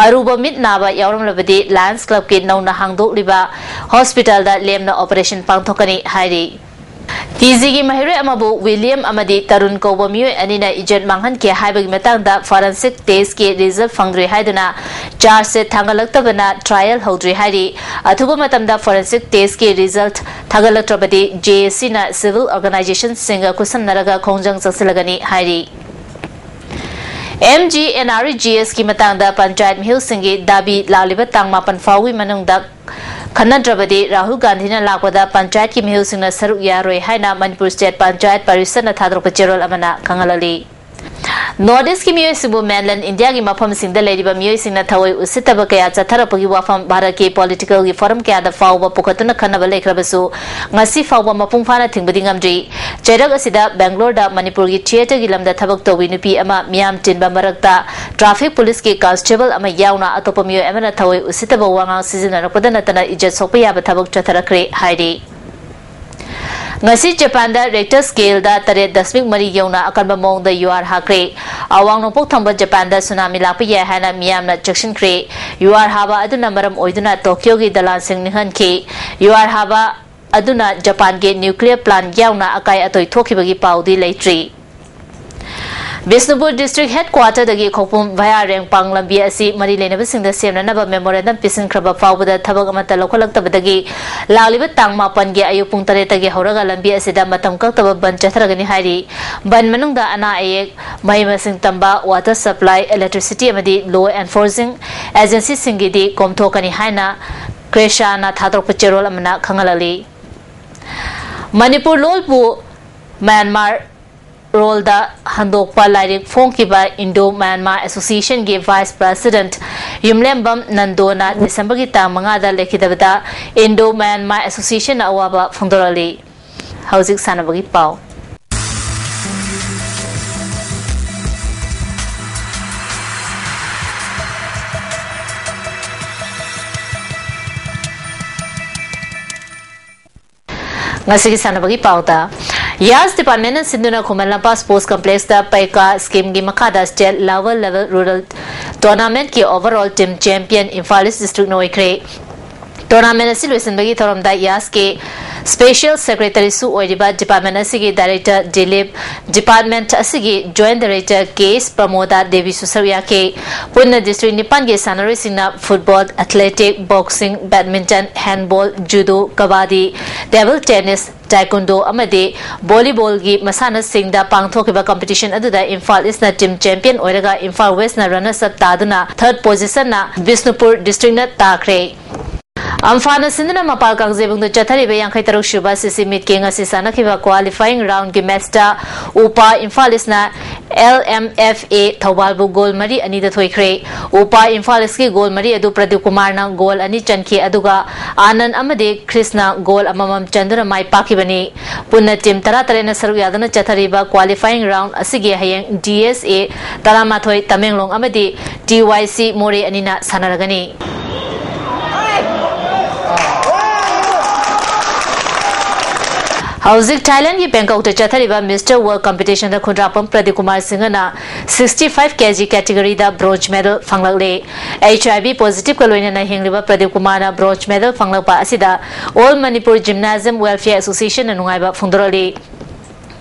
ꯑꯔꯨꯕ ꯃꯤꯠ ꯅꯥꯕ ꯌꯥꯎꯔꯝꯂꯕꯗꯤ Lions Clubꯀꯤ ꯅꯧꯅ ꯍꯥꯡꯗꯣꯛꯂꯤꯕ hospitalꯗ ꯂꯦꯝꯅ operation ꯄꯥꯡꯊꯣꯛꯀꯅꯤ ꯍꯥꯏꯔꯤ꯫ TGꯒꯤ ꯃꯍꯩꯔꯣꯏ ꯑꯃꯕꯨ ꯋꯤꯂꯤꯌꯝ ꯑꯃꯗꯤ ꯇꯔꯨꯟ ꯀꯧꯕ ꯃꯤꯑꯣꯏ ꯑꯅꯤꯅ ꯏꯖꯠ ꯃꯥꯡꯍꯟꯈꯤ ꯍꯥꯏꯕꯒꯤ ꯃꯇꯥꯡꯗ forensic testꯀꯤ result ꯐꯪꯗ꯭ꯔꯤ ꯍꯥꯏꯗꯨꯅ charge sheet ꯊꯥꯡꯒꯠꯂꯛꯇꯕꯅ trial ꯍꯧꯗ꯭ꯔꯤ ꯍꯥꯏꯔꯤ꯫ ꯑꯊꯨꯕ ꯃꯇꯝꯗ forensic testꯀꯤ result ꯊꯥꯒꯠꯂꯛꯇ꯭ꯔꯕꯗꯤ JACꯅ civil organizationꯁꯤꯡꯒ ꯈꯨꯠꯁꯝꯅꯔꯒ ꯈꯣꯡꯖꯪ ꯆꯪꯁꯤꯜꯂꯒꯅꯤ ꯍꯥꯏꯔꯤ꯫ MGNREGSꯀꯤ ꯃꯇꯥꯡꯗ ꯄꯟꯆꯥꯌꯠ ꯃꯤꯍꯨꯠꯁꯤꯡꯒꯤ ꯗꯥꯕꯤ ꯂꯥꯛꯂꯤꯕ ꯇꯥꯡ ꯃꯥꯄꯟ ꯐꯥꯎꯒꯤ ꯃꯅꯨꯡꯗ ꯈꯟꯅꯗ꯭ꯔꯕꯗꯤ ꯔꯥꯍꯨꯜ ꯒꯥꯟꯙꯤꯅ ꯂꯥꯛꯄꯗ ꯄꯟꯆꯥꯌꯠꯀꯤ ꯃꯤꯍꯨꯠꯁꯤꯡꯅ ꯁꯔꯨꯛ ꯌꯥꯔꯣꯏ ꯍꯥꯏꯅ ꯃꯅꯤꯄꯨꯔ ꯁ꯭ꯇꯦꯠ ꯄꯟꯆꯥꯌꯠ ꯄꯔꯤꯁꯠꯅ ꯊꯥꯗꯣꯔꯛꯄ ꯆꯦꯔꯣꯜ ꯑꯃꯅ ꯈꯪꯍꯜꯂꯤ꯫ North Eastꯀꯤ ꯃꯤꯑꯣꯏꯁꯤꯡꯕꯨ mainland Indiaꯒꯤ ꯃꯐꯝꯁꯤꯡꯗ ꯂꯩꯔꯤꯕ ꯃꯤꯑꯣꯏꯁꯤꯡꯅ ꯊꯑꯣꯏ ꯎꯁꯤꯠꯇꯕ ꯀꯌꯥ ꯆꯠꯊꯔꯛꯄꯒꯤ ꯋꯥꯐꯝ ꯚꯥꯔꯠꯀꯤ politicalꯒꯤ forum ꯀꯌꯥꯗ ꯐꯥꯎꯕ ꯄꯨꯈꯠꯇꯨꯅ ꯈꯟꯅꯕ ꯂꯩꯈ꯭ꯔꯕꯁꯨ, ꯉꯁꯤ ꯐꯥꯎꯕ ꯃꯄꯨꯡ ꯐꯥꯅ ꯊꯤꯡꯕꯗꯤ ꯉꯝꯗ꯭ꯔꯤ꯫ ꯆꯩꯔꯛ ꯑꯁꯤꯗ ꯕꯦꯡꯒ꯭ꯂꯣꯔꯗ ꯃꯅꯤꯄꯨꯔꯒꯤ theatreꯒꯤ ꯂꯝꯗ ꯊꯕꯛ ꯇꯧꯕꯤ ꯅꯨꯄꯤ ꯑꯃ ꯃꯤꯌꯥꯝ ꯇꯤꯟꯕ ꯃꯔꯛꯇ traffic policeꯀꯤ constable ꯑꯃ ꯌꯥꯎꯅ ꯑꯇꯣꯞꯄ ꯃꯤꯑꯣꯏ ꯑꯃꯅ ꯊꯑꯣꯏ ꯎꯁꯤꯠꯇꯕ ꯋꯥꯉꯥꯡ ꯁꯤꯖꯤꯟꯅꯔꯛꯄꯗ ꯅꯠꯇꯅ ꯏꯖꯠ ꯁꯣꯛꯄ ꯌꯥꯕ ꯊꯕꯛ ꯆꯠꯊꯔꯛꯈ꯭ꯔꯦ ꯍꯥꯏꯔꯤ꯫ ꯉꯁꯤ ꯖꯄꯥꯟꯗ ꯔꯦꯛꯇꯔ ꯁ꯭ꯀꯦꯜꯗ ꯇꯔꯦꯠ ꯗꯁꯃꯤꯛ ꯃꯔꯤ ꯌꯧꯅ ꯑꯀꯟꯕ ꯃꯑꯣꯡꯗ ꯌꯨꯍꯥꯔ ꯍꯥꯈ꯭ꯔꯦ꯫ ꯑꯋꯥꯡ ꯅꯣꯡꯄꯣꯛ ꯊꯪꯕ ꯖꯄꯥꯟꯗ ꯁꯨꯅꯥꯃꯤ ꯂꯥꯛꯄ ꯌꯥꯏ ꯍꯥꯏꯅ ꯃꯤꯌꯥꯝꯅ ꯆꯦꯛꯁꯤꯟꯈ꯭ꯔꯦ꯫ ꯌꯨꯍꯥꯔ ꯍꯥꯕ ꯑꯗꯨꯅ ꯃꯔꯝ ꯑꯣꯏꯗꯨꯅ ꯇꯣꯀꯤꯌꯣꯒꯤ ꯗꯂꯥꯟꯁꯤꯡ ꯅꯤꯡꯍꯟꯈꯤ꯫ ꯌꯨꯍꯥꯔ ꯍꯥꯕ ꯑꯗꯨꯅ ꯖꯄꯥꯟꯒꯤ ꯅ꯭ꯌꯨꯀ꯭ꯂꯤꯌꯔ ꯄ꯭ꯂꯥꯟꯠ ꯌꯥꯎꯅ ꯑꯀꯥꯏ ꯑꯇꯣꯏ ꯊꯣꯛꯈꯤꯕꯒꯤ ꯄꯥꯎꯗꯤ ꯂꯩꯇ꯭ꯔꯤ꯫ ꯕꯤꯁꯅꯨꯄꯨꯔ ꯗꯤꯁꯇ꯭ꯔꯤꯛ ꯍꯦꯗꯀ꯭ꯋꯥꯇꯔꯗꯒꯤ ꯈꯣꯛꯄꯨꯝ ꯚꯌꯥ ꯔꯦꯡꯄꯥꯡ ꯂꯝꯕꯤ ꯑꯁꯤ ꯃꯔꯤ ꯂꯩꯅꯕꯁꯤꯡꯗ ꯁꯦꯝꯅꯅꯕ ꯃꯦꯃꯣꯔꯦꯟꯗꯝ ꯄꯤꯁꯤꯟꯈ꯭ꯔꯕ ꯐꯥꯎꯕꯗ ꯊꯕꯛ ꯑꯃꯠꯇ ꯂꯧꯈꯠꯂꯛꯇꯕꯗꯒꯤ ꯂꯥꯛꯂꯤꯕ ꯇꯥꯡ ꯃꯥꯄꯟꯒꯤ ꯑꯌꯨꯛ ꯄꯨꯡ ꯇꯔꯦꯠꯇꯒꯤ ꯍꯧꯔꯒ ꯂꯝꯕꯤ ꯑꯁꯤꯗ ꯃꯇꯝ ꯀꯛꯇꯕ ꯕꯟ ꯆꯠꯊꯔꯒꯅꯤ ꯍꯥꯏꯔꯤ꯫ ꯕꯟ ꯃꯅꯨꯡꯗ ꯑꯅꯥ ꯑꯌꯦꯛ, ꯃꯍꯩ ꯃꯁꯤꯡ ꯇꯝꯕ, ꯋꯥꯇꯔ ꯁꯄ꯭ꯂꯥꯏ, ꯏꯂꯦꯛꯇ꯭ꯔꯤꯁꯤꯇꯤ ꯑꯃꯗꯤ ꯂꯣ ꯑꯦꯟꯐꯣꯔꯁꯤꯡ ꯑꯦꯖꯦꯟꯁꯤꯁꯤꯡꯒꯤꯗꯤ ꯀꯣꯝꯊꯣꯛꯀꯅꯤ ꯍꯥꯏꯅ ꯀ꯭ꯔꯦꯁꯥꯅ ꯊꯥꯗꯣꯔꯛꯄ ꯆꯦꯔꯣꯜ ꯑꯃꯅ ꯈꯪꯍꯜꯂꯛꯂꯤ꯫ ꯃꯅꯤꯄꯨꯔ ꯂꯣꯜꯕꯨ ꯃ꯭ꯌꯥꯟꯃꯥꯔ ꯔꯣꯜꯗ ꯍꯟꯗꯣꯛꯄ ꯂꯥꯏꯔꯤꯛ ꯐꯣꯡꯈꯤꯕ ꯏꯟꯗꯣ ꯃ꯭ꯌꯥꯟꯃꯥꯔ ꯑꯦꯁꯣꯁꯤꯌꯦꯁꯟꯒꯤ ꯚꯥꯏꯁ ꯄ꯭ꯔꯦꯁꯤꯗꯦꯟꯠ ꯌꯨꯝꯂꯦꯝꯕꯝ ꯅꯟꯗꯣꯅ ꯗꯤꯁꯦꯝꯕꯔꯒꯤ ꯇꯥꯡ ꯃꯉꯥꯗ ꯂꯩꯈꯤꯗꯕꯗ ꯏꯟꯗꯣ ꯃ꯭ꯌꯥꯟꯃꯥꯔ ꯑꯦꯁꯣꯁꯤꯌꯦꯁꯟꯅ ꯑꯋꯥꯕ ꯐꯣꯡꯗꯣꯔꯛꯂꯤ꯫ ꯍꯧꯖꯤꯛ ꯁꯥꯟꯅꯕꯒꯤ ꯄꯥꯎ꯫ ꯉꯁꯤꯒꯤ ꯁꯥꯟꯅꯕꯒꯤ ꯄꯥꯎꯗ, ꯌꯥꯁ ꯗꯤꯄꯥꯔꯠꯃꯦꯟꯅ ꯁꯤꯟꯗꯨꯅ ꯈꯨꯃꯟ ꯂꯝꯄꯥꯛ ꯁ꯭ꯄꯣꯔꯠꯁ ꯀꯝꯄ꯭ꯂꯦꯛꯁꯇ ꯄꯩꯀꯥ ꯁ꯭ꯀꯤꯝꯒꯤ ꯃꯈꯥꯗ ꯁ꯭ꯇꯦꯠ ꯂꯣꯋꯔ ꯂꯦꯚꯦꯜ ꯔꯨꯔꯦꯜ ꯇꯣꯔꯅꯥꯃꯦꯟꯠꯀꯤ overall team champion Imphal east ꯗꯤꯁꯇ꯭ꯔꯤꯛꯅ ꯑꯣꯏꯈ꯭ꯔꯦ꯫ ꯇꯣꯔꯅꯥꯃꯦꯟꯠ ꯑꯁꯤ ꯂꯣꯏꯁꯤꯟꯕꯒꯤ ꯊꯧꯔꯝꯗ ꯌꯥꯁꯀꯤ ꯁ꯭ꯄꯦꯁꯤꯌꯦꯜ ꯁꯦꯀ꯭ꯔꯦꯇꯔꯤꯁꯨ ꯑꯣꯏꯔꯤꯕ ꯗꯤꯄꯥꯔꯠꯃꯦꯟꯠ ꯑꯁꯤꯒꯤ ꯗꯥꯏꯔꯦꯛꯇꯔ ꯗꯤꯂꯤꯞ, ꯗꯤꯄꯥꯔꯠꯃꯦꯟꯠ ꯑꯁꯤꯒꯤ ꯖꯣꯏꯟꯠ ꯗꯥꯏꯔꯦꯛꯇꯔ ꯀꯦ ꯑꯦꯁ ꯄ꯭ꯔꯃꯣꯗꯥ ꯗꯦꯕꯤꯁꯨ ꯁꯔꯨꯛ ꯌꯥꯈꯤ꯫ ꯄꯨꯟꯅ ꯗꯤꯁꯇ꯭ꯔꯤꯛ ꯅꯤꯄꯥꯟꯒꯤ ꯁꯥꯟꯅꯔꯣꯏꯁꯤꯡꯅ football, athletic, boxing, badminton, ꯍꯦꯟꯗꯕꯣꯜ, judo, ꯀꯕꯥꯗꯤ, ꯇꯦꯕꯜ ꯇꯦꯅꯤꯁ, ꯇꯥꯏꯀꯨꯟꯗꯣ ꯑꯃꯗꯤ ꯚꯣꯂꯤꯕꯣꯜꯒꯤ ꯃꯁꯥꯟꯅꯁꯤꯡꯗ ꯄꯥꯡꯊꯣꯛꯈꯤꯕ ꯀꯝꯄꯤꯇꯤꯁꯟ ꯑꯗꯨꯗ ꯏꯝꯐꯥꯜ ꯏꯁꯅ ꯇꯤꯝ ꯆꯦꯝꯄꯤꯌꯟ ꯑꯣꯏꯔꯒ ꯏꯝꯐꯥꯜ ꯋꯦꯁꯅ ꯔꯅꯔꯁ ꯑꯞ ꯇꯥꯗꯨꯅ ꯊꯔꯗ ꯄꯣꯖꯤꯁꯟꯅ ꯕꯤꯁꯅꯨꯄꯨꯔ ꯗꯤꯁꯇ꯭ꯔꯤꯛꯅ ꯇꯥꯈ꯭ꯔꯦ꯫ ꯑꯝꯐꯥꯅ ꯁꯤꯟꯗꯨꯅ ꯃꯄꯥꯜ ꯀꯥꯡꯖꯩꯕꯨꯡꯗ ꯆꯠꯊꯔꯤꯕ ꯌꯥꯡꯈꯩ ꯇꯔꯨꯛ ꯁꯨꯕ ꯁꯤꯁꯤ ꯃꯤꯠꯀꯤ ꯉꯁꯤ ꯁꯥꯟꯅꯈꯤꯕ ꯀ꯭ꯋꯥꯂꯤꯐꯥꯏꯌꯤꯡ ꯔꯥꯎꯟꯒꯤ ꯃꯦꯆꯇ ꯎꯄꯥ ꯏꯝꯐꯥꯜ ꯏꯁꯅ ꯑꯦꯜ ꯑꯦꯝ ꯑꯦꯐ ꯑꯦ ꯊꯧꯕꯥꯜꯕꯨ ꯒꯣꯜ ꯃꯔꯤ ꯑꯅꯤꯗ ꯊꯣꯏꯈ꯭ꯔꯦ꯫ ꯎꯄꯥ ꯏꯝꯐꯥꯜ ꯏꯁꯀꯤ ꯒꯣꯜ ꯃꯔꯤ ꯑꯗꯨ ꯄ꯭ꯔꯗꯤꯞ ꯀꯨꯃꯥꯔꯅ ꯒꯣꯜ ꯑꯅꯤ ꯆꯟꯈꯤ, ꯑꯗꯨꯒ ꯑꯥꯅꯟꯗ ꯑꯃꯗꯤ ꯈ꯭ꯔꯤꯁꯅ ꯒꯣꯜ ꯑꯃꯃꯝ ꯆꯟꯗꯨꯅ ꯃꯥꯏ ꯄꯥꯛꯈꯤꯕꯅꯤ꯫ ꯄꯨꯟꯅ ꯇꯤꯝ ꯇꯔꯥꯇꯔꯦꯠꯅ ꯁꯔꯨꯛ ꯌꯥꯗꯨꯅ ꯆꯠꯊꯔꯤꯕ ꯀ꯭ꯋꯥꯂꯤꯐꯥꯏꯌꯤꯡ ꯔꯥꯎꯟ ꯑꯁꯤꯒꯤ ꯍꯌꯦꯡ ꯗꯤ ꯑꯦꯁ ꯑꯦ ꯇꯔꯥꯃꯥꯊꯣꯏ ꯇꯃꯦꯡꯂꯣꯡ ꯑꯃꯗꯤ ꯇꯤ ꯋꯥꯏ ꯁꯤ ꯃꯣꯔꯦ ꯑꯅꯤꯅ ꯁꯥꯟꯅꯔꯒꯅꯤ꯫ ꯍꯧꯖꯤꯛ ꯊꯥꯏꯂꯦꯟꯒꯤ ꯕꯦꯡꯀꯣꯛꯇ ꯆꯠꯊꯔꯤꯕ ꯃꯤꯁꯇꯔ ꯋꯥꯔꯜꯗ ꯀꯝꯄꯤꯇꯤꯁꯟꯗ ꯈꯨꯟꯗ꯭ꯔꯥꯛꯄꯝ ꯄ꯭ꯔꯗꯤꯞ ꯀꯨꯃꯥꯔ ꯁꯤꯡꯍꯅ sixty five kg categoryꯗ bronze medal ꯐꯪꯂꯛꯂꯦ꯫ HIV positive ꯀ ꯂꯣꯏꯅꯅ ꯍꯤꯡꯂꯤꯕ ꯄ꯭ꯔꯗꯤꯞ ꯀꯨꯃꯥꯔꯅ bronze medal ꯐꯪꯂꯛꯄ ꯑꯁꯤꯗ All Manipur Gymnasium Welfare Associationꯅ ꯅꯨꯡꯉꯥꯏꯕ ꯐꯣꯡꯗꯣꯔꯛꯂꯤ꯫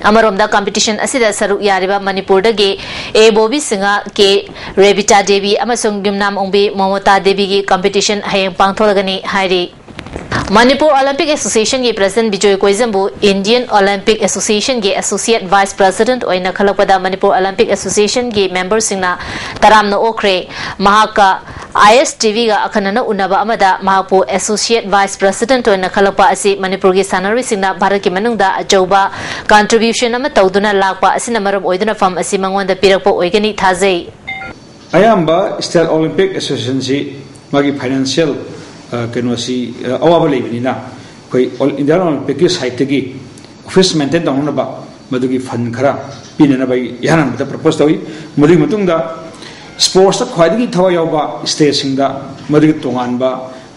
ꯑꯃꯔꯣꯝꯗ ꯀꯝꯄꯤꯇꯤꯁꯟ ꯑꯁꯤꯗ ꯁꯔꯨꯛ ꯌꯥꯔꯤꯕ ꯃꯅꯤꯄꯨꯔꯗꯒꯤ ꯑꯦ ꯕꯣꯕꯤ ꯁꯤꯡꯍ, ꯀꯦ ꯔꯦꯕꯤꯇꯥ ꯗꯦꯕꯤ ꯑꯃꯁꯨꯡ ꯌꯨꯝꯅꯥꯝ ꯑꯣꯡꯕꯤ ꯃꯃꯇꯥ ꯗꯦꯕꯤꯒꯤ ꯀꯝꯄꯤꯇꯤꯁꯟ ꯍꯌꯦꯡ ꯄꯥꯡꯊꯣꯛꯂꯒꯅꯤ ꯍꯥꯏꯔꯤ꯫ ꯃꯅꯤꯄꯨꯔ ꯑꯣꯂꯤꯝꯄꯤꯛ ꯑꯦꯁꯣꯁꯤꯌꯦꯁꯟꯒꯤ ꯄ꯭ꯔꯁꯤꯗꯦꯟꯠ ꯕꯤꯖꯣꯏ ꯀꯣꯏꯖꯝꯕꯨ ꯏꯟꯗꯤꯌꯟ ꯑꯣꯂꯤꯝꯄꯤꯛ ꯑꯦꯁꯣꯁꯤꯌꯦꯁꯟꯒꯤ ꯑꯦꯁꯣꯁꯤꯌꯦꯠ ꯚꯥꯏꯁ ꯄ꯭ꯔꯁꯤꯗꯦꯟꯠ ꯑꯣꯏꯅ ꯈꯜꯂꯛꯄꯗ ꯃꯅꯤꯄꯨꯔ ꯑꯣꯂꯤꯝꯄꯤꯛ ꯑꯦꯁꯣꯁꯤꯌꯦꯁꯟꯒꯤ ꯃꯦꯝꯕꯔꯁꯤꯡꯅ ꯇꯔꯥꯝꯅ ꯑꯣꯛꯈ꯭ꯔꯦ꯫ ꯃꯍꯥꯛꯀ ISTVꯒ ꯑꯈꯟꯅꯅ ꯎꯅꯕ ꯑꯃꯗ ꯃꯍꯥꯛꯄꯨ ꯑꯦꯁꯣꯁꯤꯌꯦꯠ ꯚꯥꯏꯁ ꯄ꯭ꯔꯁꯤꯗꯦꯟꯠ ꯑꯣꯏꯅ ꯈꯜꯂꯛꯄ ꯑꯁꯤ ꯃꯅꯤꯄꯨꯔꯒꯤ ꯁꯥꯟꯅꯔꯣꯏꯁꯤꯡꯅ ꯚꯥꯔꯠꯀꯤ ꯃꯅꯨꯡꯗ ꯑꯆꯧꯕ ꯀꯟꯇ꯭ꯔꯤꯕ꯭ꯌꯨꯁꯟ ꯑꯃ ꯇꯧꯗꯨꯅ ꯂꯥꯛꯄ ꯑꯁꯤꯅ ꯃꯔꯝ ꯑꯣꯏꯗꯨꯅ ꯐꯝ ꯑꯁꯤ ꯃꯉꯣꯟꯗ ꯄꯤꯔꯛꯄ ꯑꯣꯏꯒꯅꯤ ꯊꯥꯖꯩ꯫ ꯑꯌꯥꯝꯕ ꯁ꯭ꯇꯦꯠ ꯑꯣꯂꯤꯝꯄꯤꯛ ꯑꯦꯁꯣꯁꯤꯌꯦꯁꯟꯁꯤ ꯃꯥꯒꯤ ꯐꯥꯏꯅꯥꯟꯁꯤꯌꯦꯜ, ꯑ, ꯀꯩꯅꯣꯁꯤ, ꯑ, ꯑꯋꯥꯕ ꯂꯩꯕꯅꯤꯅ ꯑꯩꯈꯣꯏ ꯑꯣꯜ ꯏꯟꯗꯤꯌꯥꯟ ꯑꯣꯂꯤꯝꯄꯤꯛꯀꯤ ꯁꯥꯏꯠꯇꯒꯤ ꯑꯣꯐꯤꯁ ꯃꯦꯟꯇꯦꯟ ꯇꯧꯅꯅꯕ ꯃꯗꯨꯒꯤ ꯐꯟ ꯈꯔ ꯄꯤꯅꯅꯕ ꯑꯩ ꯏꯍꯥꯟ ꯍꯥꯟꯕꯗ ꯄ꯭ꯔꯄꯣꯁ ꯇꯧꯏ꯫ ꯃꯗꯨꯒꯤ ꯃꯇꯨꯡꯗ ꯁ꯭ꯄꯣꯔꯠꯁꯇ ꯈ꯭ꯋꯥꯏꯗꯒꯤ ꯊꯋꯥꯏ ꯌꯥꯎꯕ ꯁ꯭ꯇꯦꯠꯁꯤꯡꯗ ꯃꯗꯨꯒꯤ ꯇꯣꯉꯥꯟꯕ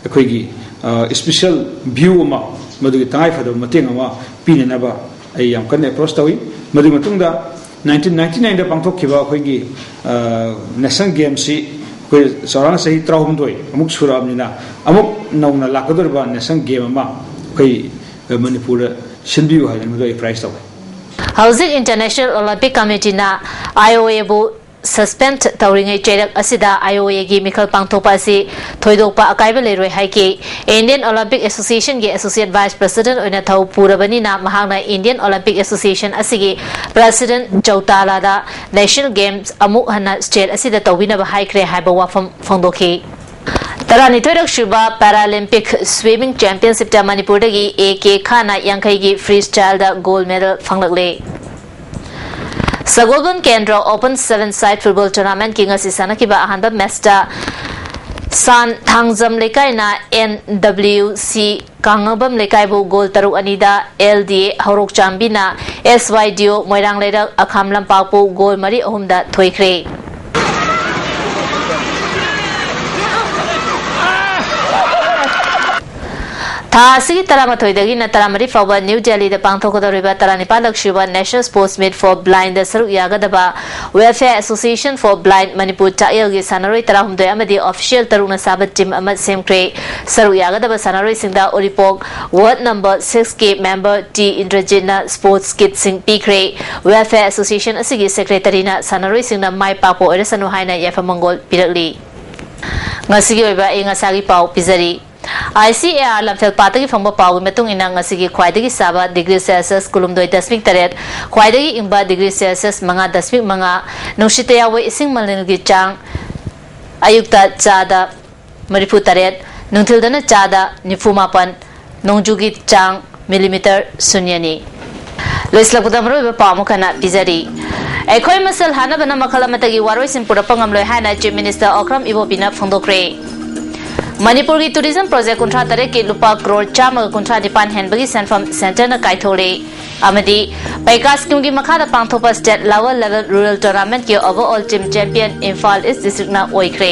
ꯑꯩꯈꯣꯏꯒꯤ, ꯑ, ꯏꯁꯄꯤꯁꯦꯜ ꯚ꯭ꯌꯨ ꯑꯃ, ꯃꯗꯨꯒꯤ ꯇꯉꯥꯏꯐꯗꯕ ꯃꯇꯦꯡ ꯑꯃ ꯄꯤꯅꯅꯕ ꯑꯩ ꯌꯥꯝ ꯀꯟꯅ ꯑꯦꯄ꯭ꯔꯣꯁ ꯇꯧꯏ꯫ ꯃꯗꯨꯒꯤ ꯃꯇꯨꯡꯗ nineteen ninety nineꯗ ꯄꯥꯡꯊꯣꯛꯈꯤꯕ ꯑꯩꯈꯣꯏꯒꯤ, ꯑ, ꯅꯦꯁꯅꯦꯜ ꯒꯦꯝꯁꯤ ꯑꯩꯈꯣꯏ ꯆꯥꯎꯔꯥꯛꯅ ꯆꯍꯤ ꯇꯔꯥꯍꯨꯝꯗꯣꯏ ꯑꯃꯨꯛ ꯁꯨꯔꯛꯑꯕꯅꯤꯅ ꯑꯃꯨꯛ ꯅꯧꯅ ꯂꯥꯛꯀꯗꯧꯔꯤꯕ ꯅꯦꯁꯅꯦꯜ ꯒꯦꯝ ꯑꯃ ꯑꯩꯈꯣꯏ, ꯑ, ꯃꯅꯤꯄꯨꯔꯗ ꯁꯤꯟꯕꯤꯌꯨ ꯍꯥꯏꯗꯅ ꯃꯗꯨ ꯑꯩ ꯄ꯭ꯔꯥꯏꯁ ꯇꯧꯋꯦ꯫ ꯍꯧꯖꯤꯛ ꯏꯟꯇꯔꯅꯦꯁꯅꯦꯜ ꯑꯣꯂꯤꯝꯄꯤꯛ ꯀꯃꯤꯇꯤꯅ IOAꯕꯨ ꯁꯁꯄꯦꯟꯗ ꯇꯧꯔꯤꯉꯩ ꯆꯩꯔꯛ ꯑꯁꯤꯗ IOAꯒꯤ ꯃꯤꯈꯜ ꯄꯥꯡꯊꯣꯛꯄ ꯑꯁꯤ ꯊꯣꯏꯗꯣꯛꯄ ꯑꯀꯥꯏꯕ ꯂꯩꯔꯣꯏ ꯍꯥꯏꯈꯤ꯫ ꯏꯟꯗꯤꯌꯟ ꯑꯣꯂꯤꯝꯄꯤꯛ ꯑꯦꯁꯣꯁꯤꯌꯦꯁꯟꯒꯤ ꯑꯦꯁꯣꯁꯤꯌꯦꯠ ꯚꯥꯏꯁ ꯄ꯭ꯔꯁꯤꯗꯦꯟꯠ ꯑꯣꯏꯅ ꯊꯧ ꯄꯨꯔꯕꯅꯤꯅ ꯃꯍꯥꯛꯅ ꯏꯟꯗꯤꯌꯟ ꯑꯣꯂꯤꯝꯄꯤꯛ ꯑꯦꯁꯣꯁꯤꯌꯦꯁꯟ ꯑꯁꯤꯒꯤ ꯄ꯭ꯔꯁꯤꯗꯦꯟꯠ ꯆꯧꯇꯥꯂꯥꯗ ꯅꯦꯁꯅꯦꯜ ꯒꯦꯝꯁ ꯑꯃꯨꯛ ꯍꯟꯅ ꯁ꯭ꯇꯦꯠ ꯑꯁꯤꯗ ꯇꯧꯕꯤꯅꯕ ꯍꯥꯏꯈ꯭ꯔꯦ ꯍꯥꯏꯕ ꯋꯥꯐꯝ ꯐꯣꯡꯗꯣꯛꯈꯤ꯫ ꯇꯔꯥꯅꯤꯊꯣꯏꯔꯛ ꯁꯨꯕ ꯄꯦꯔꯥꯂꯤꯝꯄꯤꯛ ꯁ꯭ꯋꯤꯃꯤꯡ ꯆꯦꯝꯄꯤꯌꯟꯁꯤꯞꯇ ꯃꯅꯤꯄꯨꯔꯗꯒꯤ A K ꯈꯥꯟꯅ ꯌꯥꯡꯈꯩꯒꯤ ꯐ꯭ꯔꯤ ꯁ꯭ꯇꯥꯏꯜꯗ ꯒꯣꯜꯗ ꯃꯦꯗꯜ ꯐꯪꯂꯛꯂꯦ꯫ ꯁꯒꯣꯜꯕꯟ ꯀꯦꯟꯗ꯭ꯔ ꯑꯣꯄꯟ ꯁꯚꯦꯟ ꯁꯥꯏꯠ ꯐꯨꯠꯕꯣꯜ ꯇꯣꯔꯅꯥꯃꯦꯟꯠꯀꯤ ꯉꯁꯤ ꯁꯥꯟꯅꯈꯤꯕ ꯑꯍꯥꯟꯕ ꯃꯦꯆꯇ ꯁꯥꯟ ꯊꯥꯡꯖꯝ ꯂꯩꯀꯥꯏꯅ NWC ꯀꯥꯡꯉꯕꯝ ꯂꯩꯀꯥꯏꯕꯨ ꯒꯣꯜ ꯇꯔꯨꯛ ꯑꯅꯤꯗ, LDA ꯍꯧꯔꯣꯛ ꯆꯥꯝꯕꯤꯅ SYDO ꯃꯣꯏꯔꯥꯡ ꯂꯩꯔꯛ ꯑꯈꯥꯝ ꯂꯝꯄꯥꯛꯄꯨ ꯒꯣꯜ ꯃꯔꯤ ꯑꯍꯨꯝꯗ ꯊꯣꯏꯈ꯭ꯔꯦ꯫ ꯊꯥ ꯑꯁꯤꯒꯤ ꯇꯔꯥꯃꯥꯊꯣꯏꯗꯒꯤꯅ ꯇꯔꯥꯃꯔꯤ ꯐꯥꯎꯕ ꯅ꯭ꯌꯨ ꯗꯦꯜꯂꯤꯗ ꯄꯥꯡꯊꯣꯛꯀꯗꯧꯔꯤꯕ ꯇꯔꯥꯅꯤꯄꯥꯜꯂꯛ ꯁꯨꯕ National Sports Meet for Blindꯗ ꯁꯔꯨꯛ ꯌꯥꯒꯗꯕ Welfare Association for Blind Manipur ꯆꯥꯛꯌꯦꯜꯒꯤ ꯁꯥꯟꯅꯔꯣꯏ ꯇꯔꯥꯍꯨꯝꯗꯣꯏ ꯑꯃꯗꯤ official ꯇꯔꯨꯛꯅ ꯁꯥꯕ team ꯑꯃ ꯁꯦꯝꯈ꯭ꯔꯦ꯫ ꯁꯔꯨꯛ ꯌꯥꯒꯗꯕ ꯁꯥꯟꯅꯔꯣꯏꯁꯤꯡꯗ ꯎꯔꯤꯄꯣꯛ ward number sixꯀꯤ member ꯇꯤ ꯏꯟꯗ꯭ꯔꯖꯤꯠꯅ sports kitꯁꯤꯡ ꯄꯤꯈ꯭ꯔꯦ꯫ Welfare Association ꯑꯁꯤꯒꯤ secretaryꯅ ꯁꯥꯟꯅꯔꯣꯏꯁꯤꯡꯅ ꯃꯥꯏ ꯄꯥꯛꯄ ꯑꯣꯏꯔꯁꯅꯨ ꯍꯥꯏꯅ ꯌꯥꯏꯐ ꯃꯪꯒꯣꯜ ꯄꯤꯔꯛꯂꯤ꯫ ꯉꯁꯤꯒꯤ ꯑꯣꯏꯕ ꯑꯏꯪ ꯑꯁꯥꯒꯤ ꯄꯥꯎ ꯄꯤꯖꯔꯤ꯫ ICAR ꯂꯝꯐꯦꯜ ꯄꯥꯠꯇꯒꯤ ꯐꯪꯕ ꯄꯥꯎꯒꯤ ꯃꯇꯨꯡ ꯏꯟꯅ ꯉꯁꯤꯒꯤ ꯈ꯭ꯋꯥꯏꯗꯒꯤ ꯁꯥꯕ degree Celsius ꯀꯨꯟꯍꯨꯝꯗꯣꯏ ꯗꯁꯃꯤꯛ ꯇꯔꯦꯠ, ꯈ꯭ꯋꯥꯏꯗꯒꯤ ꯏꯪꯕ degree Celsius ꯃꯉꯥ ꯗꯁꯃꯤꯛ ꯃꯉꯥ, ꯅꯨꯡꯁꯤꯠꯇ ꯌꯥꯎꯕ ꯏꯁꯤꯡ ꯃꯅꯤꯜꯒꯤ ꯆꯥꯡ ꯑꯌꯨꯛꯇ ꯆꯥꯗ ꯃꯔꯤꯐꯨ ꯇꯔꯦꯠ, ꯅꯨꯡꯊꯤꯜꯗꯅ ꯆꯥꯗ ꯅꯤꯐꯨ ꯃꯥꯄꯟ, ꯅꯣꯡꯖꯨꯒꯤ ꯆꯥꯡ millimeter ꯁꯨꯟꯌꯅꯤ꯫ ꯂꯣꯏꯁꯤꯜꯂꯛꯄꯗ ꯃꯔꯨꯑꯣꯏꯕ ꯄꯥꯎ ꯑꯃꯨꯛ ꯍꯟꯅ ꯄꯤꯖꯔꯤ꯫ ꯑꯩꯈꯣꯏ ꯃꯁꯦꯜ ꯍꯥꯠꯅꯕꯅ ꯃꯈꯜ ꯑꯃꯠꯇꯒꯤ ꯋꯥꯔꯣꯏꯁꯤꯟ ꯄꯨꯔꯛꯄ ꯉꯝꯂꯣꯏ ꯍꯥꯏꯅ Chief Minister ꯑꯣꯀ꯭ꯔꯝ ꯏꯕꯣꯕꯤꯅ ꯐꯣꯡꯗꯣꯛꯈ꯭ꯔꯦ꯫ ꯃꯅꯤꯄꯨꯔꯒꯤ tourism project ꯀꯨꯟꯊ꯭ꯔꯥ ꯇꯔꯦꯠꯀꯤ ꯂꯨꯄꯥ ꯀ꯭ꯔꯣꯔ ꯆꯥꯝꯃꯒ ꯀꯨꯟꯊ꯭ꯔꯥ ꯅꯤꯄꯥꯟ ꯍꯦꯟꯕꯒꯤ ꯁꯦꯟꯐꯝ centreꯅ ꯀꯥꯏꯊꯣꯛꯂꯦ ꯑꯃꯗꯤ ꯄꯩꯀꯥ schemeꯒꯤ ꯃꯈꯥꯗ ꯄꯥꯡꯊꯣꯛꯄ state level level rural tournamentꯀꯤ overall team champion Imphal East districtꯅ ꯑꯣꯏꯈ꯭ꯔꯦ꯫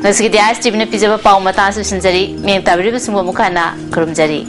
ꯉꯁꯤꯒꯤꯗꯤ ISTVꯅ ꯄꯤꯖꯕ ꯄꯥꯎ ꯃꯇꯥꯡ ꯑꯁꯤꯗ ꯂꯣꯏꯁꯤꯟꯖꯔꯤ꯫ ꯃꯤꯠꯌꯦꯡ ꯇꯥꯕꯤꯔꯤꯕꯁꯤꯡꯕꯨ ꯑꯃꯨꯛ ꯍꯟꯅ ꯈꯨꯔꯨꯝꯖꯔꯤ꯫